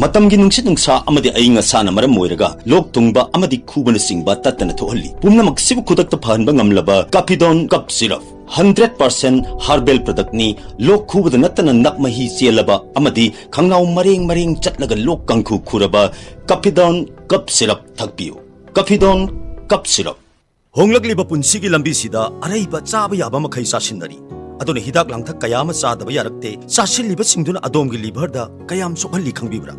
ꯃꯇꯝꯒꯤ ꯅꯨꯡꯁꯤꯠ ꯅꯨꯡꯁꯥ ꯑꯃꯗꯤ ꯑꯏꯪ ꯑꯁꯥꯅ ꯃꯔꯝ ꯑꯣꯏꯔꯒ ꯂꯣꯛ ꯊꯨꯡꯕ ꯑꯃꯗꯤ ꯈꯨꯕꯅꯆꯤꯡꯕ ꯇꯠꯇꯅ ꯊꯣꯛꯍꯜꯂꯤ꯫ ꯄꯨꯝꯅꯃꯛꯁꯤꯕꯨ ꯈꯨꯗꯛꯇ ꯐꯍꯟꯕ ꯉꯝꯂꯕ ꯀꯥꯐꯤꯗꯣꯟ ꯀꯞ ꯁꯤꯔꯞ, ꯍꯟꯗ꯭ꯔꯦꯠ ꯄꯥꯔꯁꯦꯟ ꯍꯥꯔꯕꯦꯜ ꯄ꯭ꯔꯗꯛꯅꯤ꯫ ꯂꯣꯛ ꯈꯨꯕꯗ ꯅꯠꯇꯅ ꯅꯞ ꯃꯍꯤ ꯆꯦꯜꯂꯕ ꯑꯃꯗꯤ ꯈꯪꯅꯥꯎ ꯃꯔꯦꯡ ꯃꯔꯦꯡ ꯆꯠꯂꯒ ꯂꯣꯛ ꯀꯥꯡꯈꯨ ꯈꯨꯔꯕ ꯀꯥꯐꯤꯗꯣꯟ ꯀꯞ ꯁꯤꯔꯞ ꯊꯛꯄꯤꯌꯨ꯫ ꯀꯥꯐꯤꯗꯣꯟ ꯀꯞ ꯁꯤꯔꯞ꯫ ꯍꯣꯡꯂꯛꯂꯤꯕ ꯄꯨꯟꯁꯤꯒꯤ ꯂꯝꯕꯤꯁꯤꯗ ꯑꯔꯩꯕ ꯆꯥꯕ ꯌꯥꯕ ꯃꯈꯩ ꯆꯥꯁꯤꯟꯅꯔꯤ꯫ ꯑꯗꯨꯅ ꯍꯤꯗꯥꯛ ꯂꯥꯡꯊꯛ ꯀꯌꯥ ꯑꯃ ꯆꯥꯗꯕ ꯌꯥꯔꯛꯇꯦ꯫ ꯆꯥꯁꯤꯜꯂꯤꯕꯁꯤꯡꯗꯨꯅ ꯑꯗꯣꯝꯒꯤ ꯂꯤꯚꯔꯗ ꯀꯌꯥꯝ ꯁꯣꯛꯍꯜꯂꯤ ꯈꯪꯕꯤꯕ꯭ꯔꯥ?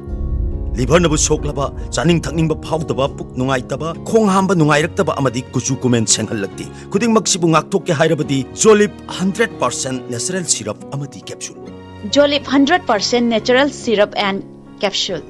ꯂꯤꯚꯔꯅꯕꯨ ꯁꯣꯛꯂꯕ, ꯆꯥꯅꯤꯡ ꯊꯛꯅꯤꯡꯕ ꯐꯥꯎꯗꯕ, ꯄꯨꯛ ꯅꯨꯡꯉꯥꯏꯇꯕ, ꯈꯣꯡ ꯍꯥꯝꯕ ꯅꯨꯡꯉꯥꯏꯔꯛꯇꯕ ꯑꯃꯗꯤ ꯀꯨꯆꯨ ꯀꯨꯃꯦꯟ ꯁꯦꯡꯍꯜꯂꯛꯇꯦ꯫ ꯈꯨꯗꯤꯡꯃꯛꯁꯤꯕꯨ ꯉꯥꯛꯊꯣꯛꯀꯦ ꯍꯥꯏꯔꯕꯗꯤ ꯖꯣꯂꯤꯞ ꯍꯟꯗ꯭ꯔꯦꯠ ꯄꯥꯔꯁꯦꯟ ꯅꯦꯆꯔꯦꯜ ꯁꯤꯔꯞ ꯑꯃꯗꯤ capsule. Jolip hundred percent natural syrup and capsule.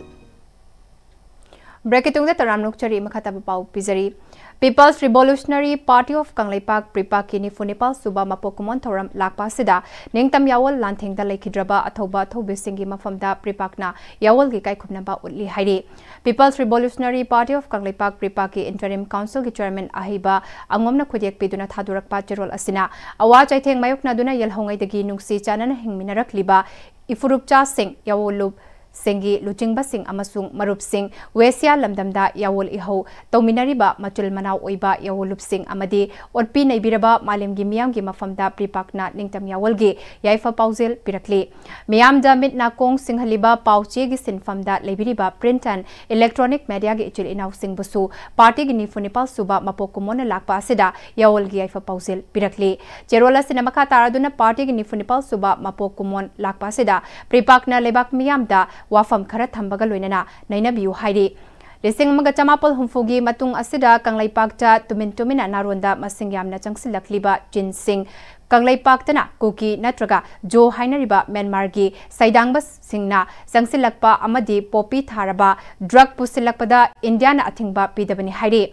Break ꯀꯤ ꯇꯨꯡꯗ ꯇꯔꯥꯝ ꯅꯣꯛꯆꯔꯤ꯫ ꯃꯈꯥ ꯇꯥꯕ ꯄꯥꯎ ꯄꯤꯖꯔꯤ꯫ People's Revolutionary Party of Kangleipak, ꯄ꯭ꯔꯤꯄꯥꯛꯀꯤ ꯅꯤꯐꯨ ꯅꯤꯄꯥꯜ ꯁꯨꯕ ꯃꯄꯣꯛ ꯀꯨꯝꯑꯣꯟ ꯊꯧꯔꯝ ꯂꯥꯛꯄ ꯑꯁꯤꯗ ꯅꯤꯡꯇꯝ ꯌꯥꯋꯜ ꯂꯥꯟꯊꯦꯡꯗ ꯂꯩꯈꯤꯗ꯭ꯔꯕ ꯑꯊꯧꯕ ꯑꯊꯧꯕꯤꯁꯤꯡꯒꯤ ꯃꯐꯝꯗ ꯄ꯭ꯔꯤꯄꯥꯛꯅ ꯌꯥꯋꯜꯒꯤ ꯏꯀꯥꯏ ꯈꯨꯝꯅꯕ ꯎꯠꯂꯤ ꯍꯥꯏꯔꯤ꯫ People's Revolutionary Party of Kangleipak, ꯄ꯭ꯔꯤꯄꯥꯛꯀꯤ interim council ꯒꯤ chairman ꯑꯍꯩꯕ ꯑꯉꯣꯝꯅ ꯈꯨꯗꯦꯛ ꯄꯤꯗꯨꯅ ꯊꯥꯗꯣꯔꯛꯄ ꯆꯦꯔꯣꯜ ꯑꯁꯤꯅ ꯑꯋꯥ ꯆꯩꯊꯦꯡ ꯃꯥꯌꯣꯛꯅꯗꯨꯅ ꯌꯦꯜꯍꯧꯉꯩꯗꯒꯤ ꯅꯨꯡꯁꯤ ꯆꯥꯟꯅꯅ ꯍꯤꯡꯃꯤꯟꯅꯔꯛꯂꯤꯕ ꯏꯐꯨꯔꯨꯞꯆꯥꯁꯤꯡ, ꯌꯥꯋꯣꯜꯂꯨꯞꯁꯤꯡꯒꯤ ꯂꯨꯆꯤꯡꯕꯁꯤꯡ ꯑꯃꯁꯨꯡ ꯃꯔꯨꯞꯁꯤꯡ, ꯋꯦꯁꯤꯌꯥ ꯂꯝꯗꯝꯗ ꯌꯥꯋꯣꯜ ꯏꯍꯧ ꯇꯧꯃꯤꯟꯅꯔꯤꯕ ꯃꯆꯤꯜ ꯃꯅꯥꯎ ꯑꯣꯏꯕ ꯌꯥꯋꯣꯜꯂꯨꯞꯁꯤꯡ ꯑꯃꯗꯤ ꯑꯣꯠꯄꯤ ꯅꯩꯕꯤꯔꯕ ꯃꯥꯂꯦꯝꯒꯤ ꯃꯤꯌꯥꯝꯒꯤ ꯃꯐꯝꯗ ꯄ꯭ꯔꯤꯄꯥꯛꯅ ꯅꯤꯡꯇꯝ ꯌꯥꯋꯣꯜꯒꯤ ꯌꯥꯏꯐ ꯄꯥꯎꯖꯦꯜ ꯄꯤꯔꯛꯂꯤ꯫ ꯃꯤꯌꯥꯝꯗ ꯃꯤꯠ ꯅꯥꯀꯣꯡ ꯁꯤꯡꯍꯜꯂꯤꯕ ꯄꯥꯎ ꯆꯦꯒꯤ ꯁꯤꯟꯐꯝꯗ ꯂꯩꯕꯤꯔꯤꯕ print and electronic media ꯒꯤ ꯏꯆꯤꯜ ꯏꯅꯥꯎꯁꯤꯡꯕꯨꯁꯨ party ꯒꯤ ꯅꯤꯐꯨ ꯅꯤꯄꯥꯜ ꯁꯨꯕ ꯃꯄꯣꯛ ꯀꯨꯝꯑꯣꯟꯅ ꯂꯥꯛꯄ ꯑꯁꯤꯗ ꯌꯥꯋꯣꯜꯒꯤ ꯌꯥꯏꯐ ꯄꯥꯎꯖꯦꯜ ꯄꯤꯔꯛꯂꯤ꯫ ꯆꯦꯔꯣꯜ ꯑꯁꯤꯅ ꯃꯈꯥ ꯇꯥꯔꯗꯨꯅ party ꯒꯤ ꯅꯤꯐꯨ ꯅꯤꯄꯥꯜ ꯁꯨꯕ ꯃꯄꯣꯛ ꯀꯨꯝꯑꯣꯟ ꯂꯥꯛꯄ ꯑꯁꯤꯗ ꯄ꯭ꯔꯤꯄꯥꯛꯅ ꯂꯩꯕꯥꯛ ꯃꯤꯌꯥꯝꯗ ꯋꯥꯐꯝ ꯈꯔ ꯊꯝꯕꯒ ꯂꯣꯏꯅꯅ ꯅꯩꯅꯕꯤꯌꯨ ꯍꯥꯏꯔꯤ꯫ ꯂꯤꯁꯤꯡ ꯑꯃꯒ ꯆꯃꯥꯄꯜ ꯍꯨꯝꯐꯨꯒꯤ ꯃꯇꯨꯡ ꯑꯁꯤꯗ ꯀꯪꯂꯩꯄꯥꯛꯇ ꯇꯨꯃꯤꯟ ꯇꯨꯃꯤꯟꯅ ꯅꯥꯔꯣꯟꯗ ꯃꯁꯤꯡ ꯌꯥꯝꯅ ꯆꯪꯁꯤꯜꯂꯛꯂꯤꯕ ꯆꯤꯟꯁꯤꯡ, ꯀꯪꯂꯩꯄꯥꯛꯇꯅ ꯀꯨꯀꯤ ꯅꯠꯇ꯭ꯔꯒ ꯖꯣ ꯍꯥꯏꯅꯔꯤꯕ ꯃ꯭ꯌꯥꯟꯃꯥꯔꯒꯤ ꯁꯩꯗꯥꯡꯕꯁꯤꯡꯅ ꯆꯪꯁꯤꯜꯂꯛꯄ ꯑꯃꯗꯤ ꯄꯣꯄꯤ ꯊꯥꯔꯕ drug ꯄꯨꯁꯤꯜꯂꯛꯄꯗ ꯏꯟꯗꯤꯌꯥꯅ ꯑꯊꯤꯡꯕ ꯄꯤꯗꯕꯅꯤ ꯍꯥꯏꯔꯤ꯫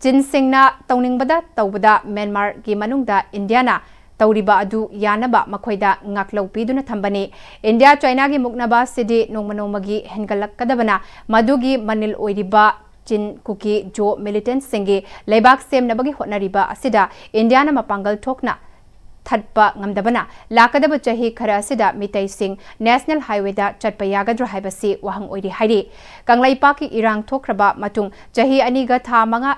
ꯆꯤꯟꯁꯤꯡꯅ ꯇꯧꯅꯤꯡꯕꯗ ꯇꯧꯕꯗ ꯃ꯭ꯌꯥꯟꯃꯥꯔꯒꯤ ꯃꯅꯨꯡꯗ ꯏꯟꯗꯤꯌꯥꯅ ꯇꯧꯔꯤꯕ ꯑꯗꯨ ꯌꯥꯅꯕ ꯃꯈꯣꯏꯗ ꯉꯥꯛꯂꯧ ꯄꯤꯗꯨꯅ ꯊꯝꯕꯅꯤ꯫ ꯏꯟꯗꯤꯌꯥ ꯆꯥꯏꯅꯥꯒꯤ ꯃꯨꯛꯅꯕ ꯑꯁꯤꯗꯤ ꯅꯣꯡꯃ ꯅꯣꯡꯃꯒꯤ ꯍꯦꯟꯒꯠꯂꯛꯀꯗꯕꯅ ꯃꯗꯨꯒꯤ ꯃꯅꯤꯜ ꯑꯣꯏꯔꯤꯕ ꯆꯤꯟ ꯀꯨꯀꯤ ꯖꯣ ꯃꯤꯂꯤꯇꯦꯟꯠꯁꯤꯡꯒꯤ ꯂꯩꯕꯥꯛ ꯁꯦꯝꯅꯕꯒꯤ ꯍꯣꯠꯅꯔꯤꯕ ꯑꯁꯤꯗ ꯏꯟꯗꯤꯌꯥꯅ ꯃꯄꯥꯡꯒꯜ ꯊꯣꯛꯅ ꯊꯠꯄ ꯉꯝꯗꯕꯅ ꯂꯥꯛꯀꯗꯕ ꯆꯍꯤ ꯈꯔ ꯑꯁꯤꯗ ꯃꯤꯇꯩꯁꯤꯡ ꯅꯦꯁꯅꯦꯜ ꯍꯥꯏꯋꯦꯗ ꯆꯠꯄ ꯌꯥꯒꯗ꯭ꯔꯥ ꯍꯥꯏꯕꯁꯤ ꯋꯥꯍꯪ ꯑꯣꯏꯔꯤ ꯍꯥꯏꯔꯤ꯫ ꯀꯪꯂꯩꯄꯥꯛꯀꯤ ꯏꯔꯥꯡ ꯊꯣꯛꯈ꯭ꯔꯕ ꯃꯇꯨꯡ ꯆꯍꯤ ꯑꯅꯤꯒ ꯊꯥ ꯃꯉꯥ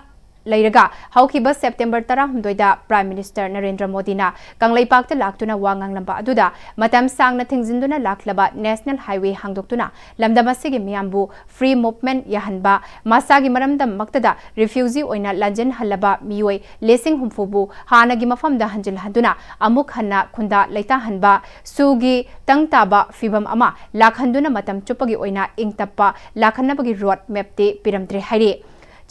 ꯂꯩꯔꯒ ꯍꯧꯈꯤꯕ ꯁꯦꯞꯇꯦꯝꯕꯔ ꯇꯔꯥꯍꯨꯝꯗꯣꯏꯗ Prime Minister ꯅꯔꯦꯟꯗ꯭ꯔ ꯃꯣꯗꯤꯅ ꯀꯪꯂꯩꯄꯥꯛꯇ ꯂꯥꯛꯇꯨꯅ ꯋꯥ ꯉꯥꯡꯂꯝꯕ ꯑꯗꯨꯗ ꯃꯇꯝ ꯁꯥꯡꯅ ꯊꯤꯡꯖꯤꯟꯗꯨꯅ ꯂꯥꯛꯂꯕ ꯅꯦꯁꯅꯦꯜ ꯍꯥꯏꯋꯦ ꯍꯥꯡꯗꯣꯛꯇꯨꯅ ꯂꯝꯗꯝ ꯑꯁꯤꯒꯤ ꯃꯤꯌꯥꯝꯕꯨ ꯐ꯭ꯔꯤ ꯃꯨꯚꯃꯦꯟꯠ ꯌꯥꯍꯟꯕ, ꯃꯁꯥꯒꯤ ꯃꯔꯝꯗꯝꯃꯛꯇꯗ ꯔꯤꯐ꯭ꯌꯨꯖꯤ ꯑꯣꯏꯅ ꯂꯥꯟꯖꯦꯟꯍꯜꯂꯕ ꯃꯤꯑꯣꯏ ꯂꯤꯁꯤꯡ ꯍꯨꯝꯐꯨꯕꯨ ꯍꯥꯟꯅꯒꯤ ꯃꯐꯝꯗ ꯍꯟꯖꯤꯜꯍꯟꯗꯨꯅ ꯑꯃꯨꯛ ꯍꯟꯅ ꯈꯨꯟꯗꯥ ꯂꯩꯇꯥꯍꯟꯕ, ꯁꯨꯒꯤ ꯇꯪ ꯇꯥꯕ ꯐꯤꯚꯝ ꯑꯃ ꯂꯥꯛꯍꯟꯗꯨꯅ ꯃꯇꯝ ꯆꯨꯞꯄꯒꯤ ꯑꯣꯏꯅ ꯏꯪ ꯇꯞꯄ ꯂꯥꯛꯍꯟꯅꯕꯒꯤ ꯔꯣꯗ ꯃꯦꯞꯇꯤ ꯄꯤꯔꯝꯗ꯭ꯔꯦ ꯍꯥꯏꯔꯤ꯫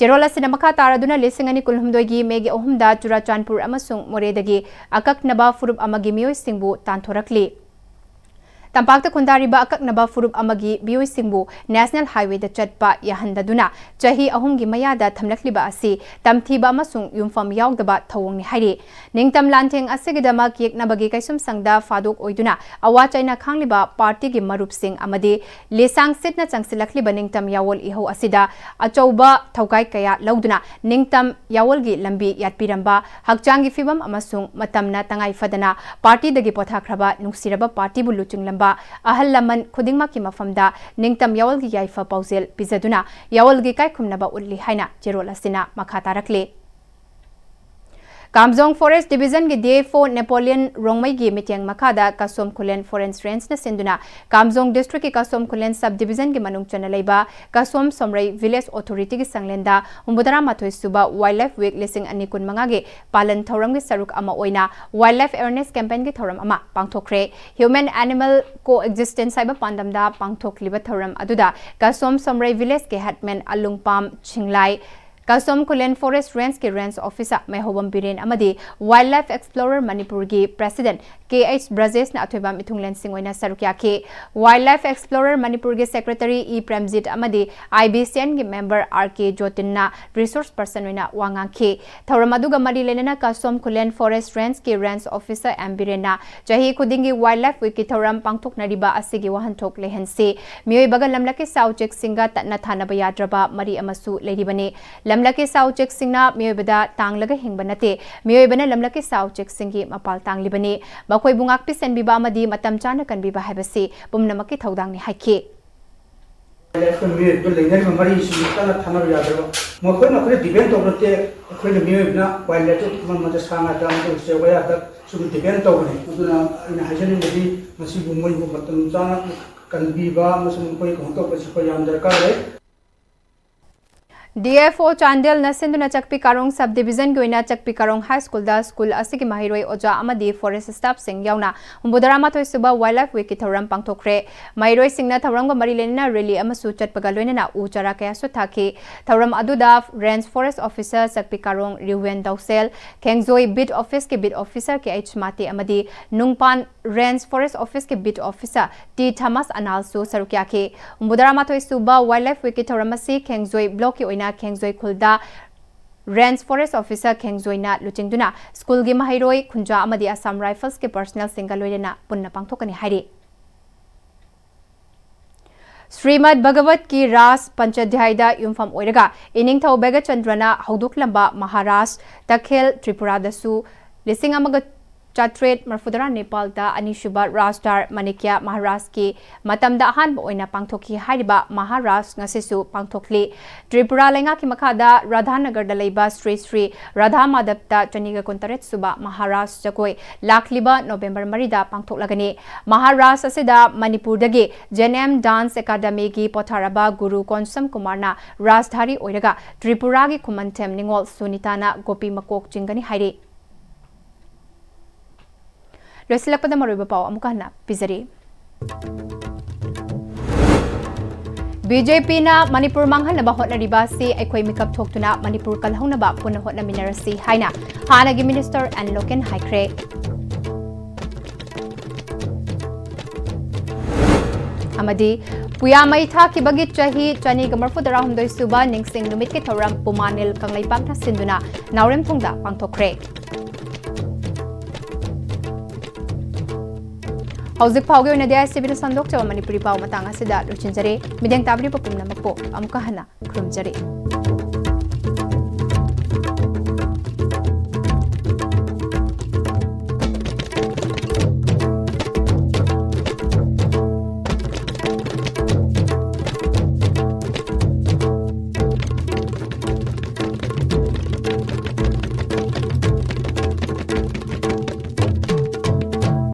ꯆꯦꯔꯣꯜ ꯑꯁꯤꯅ ꯃꯈꯥ ꯇꯥꯔꯗꯨꯅ ꯂꯤꯁꯤꯡ ꯑꯅꯤ ꯀꯨꯟꯍꯨꯝꯗꯣꯏꯒꯤ ꯃꯦꯒꯤ ꯑꯍꯨꯝꯗ ꯆꯨꯔꯥꯆꯥꯟꯄꯨꯔ ꯑꯃꯁꯨꯡ ꯃꯣꯔꯦꯗꯒꯤ ꯑꯀꯛꯅꯕ ꯐꯨꯔꯨꯞ ꯑꯃꯒꯤ ꯃꯤꯑꯣꯏꯁꯤꯡꯕꯨ ꯇꯥꯟꯊꯣꯔꯛꯂꯤ꯫ ꯇꯝꯄꯥꯛꯇ ꯈꯨꯟꯗꯥꯔꯤꯕ ꯑꯀꯛꯅꯕ ꯐꯨꯔꯨꯞ ꯑꯃꯒꯤ ꯃꯤꯑꯣꯏꯁꯤꯡꯕꯨ ꯅꯦꯁꯅꯦꯜ ꯍꯥꯏꯋꯦꯗ ꯆꯠꯄ ꯌꯥꯍꯟꯗꯗꯨꯅ ꯆꯍꯤ ꯑꯍꯨꯝꯒꯤ ꯃꯌꯥꯗ ꯊꯝꯂꯛꯂꯤꯕ ꯑꯁꯤ ꯇꯝꯊꯤꯕ ꯑꯃꯁꯨꯡ ꯌꯨꯝꯐꯝ ꯌꯥꯎꯗꯕ ꯊꯧꯑꯣꯡꯅꯤ ꯍꯥꯏꯔꯤ꯫ ꯅꯤꯡꯇꯝ ꯂꯥꯟꯊꯦꯡ ꯑꯁꯤꯒꯤꯗꯃꯛ ꯌꯦꯛꯅꯕꯒꯤ ꯀꯩꯁꯨꯝꯁꯪꯗ ꯐꯥꯗꯣꯛ ꯑꯣꯏꯗꯨꯅ ꯑꯋꯥ ꯆꯩꯅ ꯈꯥꯡꯂꯤꯕ ꯄꯥꯔꯇꯤꯒꯤ ꯃꯔꯨꯞꯁꯤꯡ ꯑꯃꯗꯤ ꯂꯤꯁꯥꯡ ꯁꯤꯠꯅ ꯆꯪꯁꯤꯜꯂꯛꯂꯤꯕ ꯅꯤꯡꯇꯝ ꯌꯥꯋꯣꯜ ꯏꯍꯧ ꯑꯁꯤꯗ ꯑꯆꯧꯕ ꯊꯧꯒꯥꯏ ꯀꯌꯥ ꯂꯧꯗꯨꯅ ꯅꯤꯡꯇꯝ ꯌꯥꯋꯣꯜꯒꯤ ꯂꯝꯕꯤ ꯌꯥꯠꯄꯤꯔꯝꯕ, ꯍꯛꯆꯥꯡꯒꯤ ꯐꯤꯕꯝ ꯑꯃꯁꯨꯡ ꯃꯇꯝꯅ ꯇꯉꯥꯏ ꯐꯗꯅ ꯄꯥꯔꯇꯤꯗꯒꯤ ꯄꯣꯊꯥꯈ꯭ꯔꯕ ꯅꯨꯡꯁꯤꯔꯕ ꯄꯥꯔꯇꯤꯕꯨ ꯂꯨꯆꯤꯡꯂꯝꯕ ꯑꯍꯜ ꯂꯃꯟ ꯈꯨꯗꯤꯡꯃꯛꯀꯤ ꯃꯐꯝꯗ ꯅꯤꯡꯇꯝ ꯌꯥꯋꯣꯜꯒꯤ ꯌꯥꯏꯐ ꯄꯥꯎꯖꯦꯜ ꯄꯤꯖꯗꯨꯅ ꯌꯥꯋꯣꯜꯒꯤ ꯏꯀꯥꯏꯈꯨꯝꯅꯕ ꯎꯠꯂꯤ ꯍꯥꯏꯅ ꯆꯦꯔꯣꯜ ꯑꯁꯤꯅ ꯃꯈꯥ ꯇꯥꯔꯛꯂꯤ꯫ ꯀꯥꯝꯖꯣꯡ Forest Division ꯒꯤ D F O Napoleon ꯔꯣꯡꯃꯩꯒꯤ ꯃꯤꯠꯌꯦꯡ ꯃꯈꯥꯗ ꯀꯁꯣꯝ ꯈꯨꯂꯦꯟ Forest Range ꯅ ꯁꯤꯟꯗꯨꯅ ꯀꯥꯝꯖꯣꯡ district ꯀꯤ ꯀꯁꯣꯝ ꯈꯨꯂꯦꯟ Sub Division ꯒꯤ ꯃꯅꯨꯡ ꯆꯟꯅ ꯂꯩꯕ ꯀꯁꯣꯝ ꯁꯣꯝꯔꯩ Village Authority ꯒꯤ ꯁꯪꯂꯦꯟꯗ ꯍꯨꯝꯐꯨꯇꯔꯥ ꯃꯥꯊꯣꯏ ꯁꯨꯕ Wildlife Week ꯂꯤꯁꯤꯡ ꯑꯅꯤ ꯀꯨꯟꯃꯉꯥꯒꯤ ꯄꯥꯂꯟ ꯊꯧꯔꯝꯒꯤ ꯁꯔꯨꯛ ꯑꯃ ꯑꯣꯏꯅ Wildlife Awareness Campaign ꯒꯤ ꯊꯧꯔꯝ ꯑꯃ ꯄꯥꯡꯊꯣꯛꯈ꯭ꯔꯦ꯫ Human Animal Coexistence ꯍꯥꯏꯕ ꯄꯥꯟꯗꯝꯗ ꯄꯥꯡꯊꯣꯛꯂꯤꯕ ꯊꯧꯔꯝ ꯑꯗꯨꯗ ꯀꯁꯣꯝ ꯁꯣꯝꯔꯩ Village ꯀꯤ headman ꯑꯂꯨꯡꯄꯥꯝ ꯁꯤꯡꯂꯥꯏ, ꯀꯁꯣꯝ ꯈꯨꯂꯦꯟ ꯐꯣꯔꯦꯁ ꯔꯦꯟꯖꯀꯤ ꯔꯦꯟꯖ ꯑꯣꯐꯤꯁꯥꯔ ꯃꯩꯍꯧꯕꯝ ꯕꯤꯔꯦꯟ ꯑꯃꯗꯤ ꯋꯥꯏꯜꯗ ꯂꯥꯏꯐ ꯑꯦꯛꯁꯄ꯭ꯂꯣꯔꯔ ꯃꯅꯤꯄꯨꯔꯒꯤ ꯄ꯭ꯔꯦꯁꯤꯗꯦꯟꯠ ꯀꯦ ꯑꯩꯆ ꯕ꯭ꯔꯖꯦꯁꯅ ꯑꯊꯣꯏꯕꯝ ꯏꯊꯨꯡꯂꯦꯟꯁꯤꯡ ꯑꯣꯏꯅ ꯁꯔꯨꯛ ꯌꯥꯈꯤ꯫ ꯋꯥꯏꯜꯗ ꯂꯥꯏꯐ ꯑꯦꯛꯁꯄ꯭ꯂꯣꯔꯔ ꯃꯅꯤꯄꯨꯔꯒꯤ ꯁꯦꯀ꯭ꯔꯦꯇꯔꯤ ꯏ ꯄ꯭ꯔꯦꯝꯖꯤꯠ ꯑꯃꯗꯤ ꯑꯥꯏ ꯕꯤ ꯁꯤ ꯑꯦꯟꯒꯤ ꯃꯦꯝꯕꯔ ꯑꯥꯔ ꯀꯦ ꯖꯣꯇꯤꯟꯅ ꯔꯤꯁꯣꯔꯁ ꯄꯔꯁꯟ ꯑꯣꯏꯅ ꯋꯥ ꯉꯥꯡꯈꯤ꯫ ꯊꯧꯔꯝ ꯑꯗꯨꯒ ꯃꯔꯤ ꯂꯩꯅꯅ ꯀꯁꯣꯝ ꯈꯨꯂꯦꯟ ꯐꯣꯔꯦꯁ ꯔꯦꯟꯖꯀꯤ ꯔꯦꯟꯖ ꯑꯣꯐꯤꯁꯥꯔ ꯑꯦꯝ ꯕꯤꯔꯦꯟꯅ ꯆꯍꯤ ꯈꯨꯗꯤꯡꯒꯤ ꯋꯥꯏꯜꯗ ꯂꯥꯏꯐ ꯋꯤꯛꯀꯤ ꯊꯧꯔꯝ ꯄꯥꯡꯊꯣꯛꯅꯔꯤꯕ ꯑꯁꯤꯒꯤ ꯋꯥꯍꯟꯊꯣꯛ ꯂꯩꯍꯟꯁꯤ꯫ ꯃꯤꯑꯣꯏꯕꯒ ꯂꯝꯂꯛꯀꯤ ꯁꯥ ꯎꯆꯦꯛꯁꯤꯡꯒ ꯇꯠꯅ ꯊꯥꯅꯕ ꯌꯥꯗ꯭ꯔꯕ ꯃꯔꯤ ꯑꯃꯁꯨ ꯂꯩꯔꯤꯕꯅꯤ꯫ ꯂꯝꯂꯛꯀꯤ ꯁꯥ ꯎꯆꯦꯛꯁꯤꯡꯅ ꯃꯤꯑꯣꯏꯕꯗ ꯇꯥꯡꯂꯒ ꯍꯤꯡꯕ ꯅꯠꯇꯦ, ꯃꯤꯑꯣꯏꯕꯅ ꯂꯝꯂꯛꯀꯤ ꯁꯥ ꯎꯆꯦꯛꯁꯤꯡꯒꯤ ꯃꯄꯥꯜ ꯇꯥꯡꯂꯤꯕꯅꯤ꯫ ꯃꯈꯣꯏꯕꯨ ꯉꯥꯛꯄꯤ ꯁꯦꯟꯕꯤꯕ ꯑꯃꯗꯤ ꯃꯇꯝ ꯆꯥꯅ ꯀꯟꯕꯤꯕ ꯍꯥꯏꯕꯁꯤ ꯄꯨꯝꯅꯃꯛꯀꯤ ꯊꯧꯗꯥꯡꯅꯤ ꯍꯥꯏꯈꯤ꯫ ꯑꯩꯈꯣꯏ ꯃꯤꯑꯣꯏꯕꯒ ꯂꯩꯅꯔꯤꯕ ꯃꯔꯤꯁꯤ ꯀꯟꯅ ꯊꯥꯅꯕ ꯌꯥꯗ꯭ꯔꯕ꯫ ꯃꯈꯣꯏꯅ ꯑꯩꯈꯣꯏꯗ ꯗꯤꯄꯦꯟ ꯇꯧꯕ ꯅꯠꯇꯦ꯫ ꯑꯩꯈꯣꯏꯅ ꯃꯤꯑꯣꯏꯕꯅ ꯋꯥꯏꯜ ꯂꯥꯏꯐꯇ ꯃꯔꯝ ꯑꯗꯨ ꯁꯥ ꯉꯥꯗ ꯑꯃꯗꯤ ꯎꯆꯦꯛ ꯋꯥꯌꯥꯗ ꯁꯨꯝ ꯗꯤꯄꯦꯟ ꯇꯧꯕꯅꯤ꯫ ꯑꯗꯨꯅ ꯑꯩꯅ ꯍꯥꯏꯖꯅꯤꯡꯕꯗꯤ ꯃꯁꯤꯕꯨ ꯃꯣꯏꯕꯨ ꯃꯇꯝ ꯆꯥꯅ ꯀꯟꯕꯤꯕ ꯑꯃꯁꯨꯡ ꯃꯈꯣꯏ ꯀꯩꯅꯣ ꯇꯧꯕꯁꯤ ꯑꯩꯈꯣꯏ ꯌꯥꯝ ꯗꯔꯀꯥꯔ ꯂꯩ꯫ ꯗꯤ ꯑꯦꯐ ꯑꯣ ꯆꯥꯟꯗꯦꯜꯅ ꯁꯤꯟꯗꯨꯅ ꯆꯛꯄꯤ ꯀꯥꯔꯣꯡ ꯁꯕ ꯗꯤꯕꯤꯖꯟꯒꯤ ꯑꯣꯏꯅ ꯆꯛꯄꯤ ꯀꯥꯔꯣꯡ ꯍꯥꯏ ꯁ꯭ꯀꯨꯜꯗ ꯁ꯭ꯀꯨꯜ ꯑꯁꯤꯒꯤ ꯃꯍꯩꯔꯣꯏ, ꯑꯣꯖꯥ ꯑꯃꯗꯤ ꯐꯣꯔꯦꯁ ꯁ꯭ꯇꯥꯐꯁꯤꯡ ꯌꯥꯎꯅ ꯍꯨꯝꯐꯨꯇꯔꯥ ꯃꯥꯊꯣꯏ ꯁꯨꯕ ꯋꯥꯏꯜꯗ ꯂꯥꯏꯐ ꯋꯤꯛꯀꯤ ꯊꯧꯔꯝ ꯄꯥꯡꯊꯣꯛꯈ꯭ꯔꯦ꯫ ꯃꯍꯩꯔꯣꯏꯁꯤꯡꯅ ꯊꯧꯔꯝꯒ ꯃꯔꯤ ꯂꯩꯅꯅ ꯔꯦꯂꯤ ꯑꯃꯁꯨ ꯆꯠꯄꯒ ꯂꯣꯏꯅꯅ ꯎ ꯆꯥꯔꯥ ꯀꯌꯥꯁꯨ ꯊꯥꯈꯤ꯫ ꯊꯧꯔꯝ ꯑꯗꯨꯗ ꯔꯦꯟꯖ ꯐꯣꯔꯦꯁ ꯑꯣꯐꯤꯁꯥꯔ ꯆꯛꯄꯤ ꯀꯥꯔꯣꯡ ꯔꯤꯋꯦꯟ ꯗꯧꯁꯦꯜ, ꯈꯦꯡꯖꯣꯏ ꯕꯤꯠ ꯑꯣꯐꯤꯁꯀꯤ ꯕꯤꯠ ꯑꯣꯐꯤꯁꯥꯔ ꯀꯦ ꯑꯩꯆ ꯃꯥꯇꯦ ꯑꯃꯗꯤ ꯅꯨꯡꯄꯥꯟ ꯔꯦꯟꯖ ꯐꯣꯔꯦꯁ ꯑꯣꯐꯤꯁꯀꯤ ꯕꯤꯠ ꯑꯣꯐꯤꯁꯥꯔ ꯇꯤ ꯊꯃꯥꯁ ꯑꯅꯥꯜꯁꯨ ꯁꯔꯨꯛ ꯌꯥꯈꯤ꯫ ꯍꯨꯝꯐꯨꯇꯔꯥ ꯃꯥꯊꯣꯏ ꯁꯨꯕ ꯋꯥꯏꯜꯗ ꯂꯥꯏꯐ ꯋꯤꯛꯀꯤ ꯊꯧꯔꯝ ꯑꯁꯤ ꯈꯦꯡꯖꯣꯏ ꯕ꯭ꯂꯣꯛꯀꯤ ꯑꯣꯏꯅ ꯈꯦꯡꯖꯣꯏ ꯈꯨꯜꯗ ꯔꯦꯟꯖ ꯐꯣꯔꯦꯁ ꯑꯣꯐꯤꯁꯥꯔ ꯈꯦꯡꯖꯣꯏꯅ ꯂꯨꯆꯤꯡꯗꯨꯅ ꯁ꯭ꯀꯨꯜꯒꯤ ꯃꯍꯩꯔꯣꯏ, ꯈꯨꯟꯖꯥ ꯑꯃꯗꯤ ꯑꯁꯥꯝ ꯔꯥꯏꯐꯜꯁꯀꯤ ꯄꯔꯁꯅꯦꯜꯁꯤꯡꯒ ꯂꯣꯏꯅꯅ ꯄꯨꯟꯅ ꯄꯥꯡꯊꯣꯛꯀꯅꯤ ꯍꯥꯏꯔꯤ꯫ ꯁ꯭ꯔꯤꯃꯗ ꯚꯒꯋꯠꯀꯤ ꯔꯥꯁ ꯄꯟꯆꯗ꯭ꯌꯥꯌꯗ ꯌꯨꯝꯐꯝ ꯑꯣꯏꯔꯒ ꯏꯅꯤꯡꯊꯧ ꯚꯒꯆꯟꯗ꯭ꯔꯅ ꯍꯧꯗꯣꯛꯂꯝꯕ ꯃꯍꯥꯔꯥꯁ ꯇꯈꯦꯜ ꯇ꯭ꯔꯤꯄꯨꯔꯥꯗꯁꯨ ꯂꯤꯁꯤꯡ ꯑꯃꯒ ꯆꯥꯇ꯭ꯔꯦꯠ ꯃꯔꯐꯨꯇꯔꯥ ꯅꯤꯄꯥꯜꯗ ꯑꯅꯤꯁꯨꯕ ꯔꯥꯖꯗꯥꯔ ꯃꯥꯅꯤꯀ꯭ꯌ ꯃꯍꯥꯔꯥꯖꯀꯤ ꯃꯇꯝꯗ ꯑꯍꯥꯟꯕ ꯑꯣꯏꯅ ꯄꯥꯡꯊꯣꯛꯈꯤ ꯍꯥꯏꯔꯤꯕ ꯃꯍꯥꯔꯥꯁ ꯉꯁꯤꯁꯨ ꯄꯥꯡꯊꯣꯛꯂꯤ꯫ ꯇ꯭ꯔꯤꯄꯨꯔꯥ ꯂꯩꯉꯥꯛꯀꯤ ꯃꯈꯥꯗ ꯔꯥꯙꯥꯅꯒꯔꯗ ꯂꯩꯕ ꯁ꯭ꯔꯤ ꯁ꯭ꯔꯤ ꯔꯥꯙꯥ ꯃꯥꯙꯕꯇ ꯆꯅꯤꯒ ꯀꯨꯟꯇꯔꯦꯠ ꯁꯨꯕ ꯃꯍꯥꯔꯥꯁ ꯖꯒꯣꯏ ꯂꯥꯛꯂꯤꯕ ꯅꯣꯕꯦꯝꯕꯔ ꯃꯔꯤꯗ ꯄꯥꯡꯊꯣꯛꯂꯒꯅꯤ꯫ ꯃꯍꯥꯔꯥꯁ ꯑꯁꯤꯗ ꯃꯅꯤꯄꯨꯔꯗꯒꯤ ꯖꯦꯅꯦꯝ ꯗꯥꯟꯁ ꯑꯦꯀꯥꯗꯃꯤꯒꯤ ꯄꯣꯊꯥꯔꯕ ꯒꯨꯔꯨ ꯀꯣꯟꯁꯝ ꯀꯨꯃꯥꯔꯅ ꯔꯥꯖꯙꯥꯔꯤ ꯑꯣꯏꯔꯒ ꯇ꯭ꯔꯤꯄꯨꯔꯥꯒꯤ ꯈꯨꯃꯟꯊꯦꯝ ꯅꯤꯉꯣꯜ ꯁꯨꯅꯤꯇꯥꯅ ꯒꯣꯄꯤ ꯃꯀꯣꯛ ꯆꯤꯡꯒꯅꯤ ꯍꯥꯏꯔꯤ꯫ ꯂꯣꯏꯁꯤꯜꯂꯛꯄꯗ ꯃꯔꯨꯑꯣꯏꯕ ꯄꯥꯎ ꯑꯃꯨꯛꯀ ꯍꯟꯅ ꯄꯤꯖꯔꯤ꯫ ꯕꯤ ꯖꯦ ꯄꯤꯅ ꯃꯅꯤꯄꯨꯔ ꯃꯥꯡꯍꯟꯅꯕ ꯍꯣꯠꯅꯔꯤꯕ ꯑꯁꯤ ꯑꯩꯈꯣꯏ ꯃꯤꯀꯞ ꯊꯣꯛꯇꯨꯅ ꯃꯅꯤꯄꯨꯔ ꯀꯜꯍꯧꯅꯕ ꯄꯨꯟꯅ ꯍꯣꯠꯅꯃꯤꯟꯅꯔꯁꯤ ꯍꯥꯏꯅ ꯍꯥꯟꯅꯒꯤ ꯃꯤꯅꯤꯁꯇꯔ ꯑꯦꯟ ꯂꯣꯀꯦꯟ ꯍꯥꯏꯈ꯭ꯔꯦ꯫ ꯑꯃꯗꯤ ꯄꯨꯌꯥ ꯃꯩ ꯊꯥꯈꯤꯕꯒꯤ ꯆꯍꯤ ꯆꯅꯤꯒ ꯃꯔꯤꯐꯨ ꯇꯔꯥꯍꯨꯝꯗꯣꯏ ꯁꯨꯕ ꯅꯤꯡꯁꯤꯡ ꯅꯨꯃꯤꯠꯀꯤ ꯊꯧꯔꯝ ꯄꯨꯃꯥꯅꯤꯜ ꯀꯪꯂꯩꯄꯥꯛꯅ ꯁꯤꯟꯗꯨꯅ ꯅꯥꯎꯔꯦꯝꯊꯣꯡꯗ ꯄꯥꯡꯊꯣꯛꯈ꯭ꯔꯦ꯫ ꯍꯧꯖꯤꯛ ꯐꯥꯎꯒꯤ ꯑꯣꯏꯅꯗꯤ ꯑꯥꯏ ꯑꯦꯁ ꯇꯤ ꯚꯤꯅ ꯁꯟꯗꯣꯛꯆꯕ ꯃꯅꯤꯄꯨꯔꯤ ꯄꯥꯎ ꯃꯇꯥꯡ ꯑꯁꯤꯗ ꯂꯣꯏꯁꯤꯟꯖꯔꯦ꯫ ꯃꯤꯠꯌꯦꯡ ꯇꯥꯕꯤꯔꯤꯕ ꯄꯨꯝꯅꯃꯛꯄꯨ ꯑꯃꯨꯛꯀ ꯍꯟꯅ ꯈꯨꯔꯨꯝꯖꯔꯤ꯫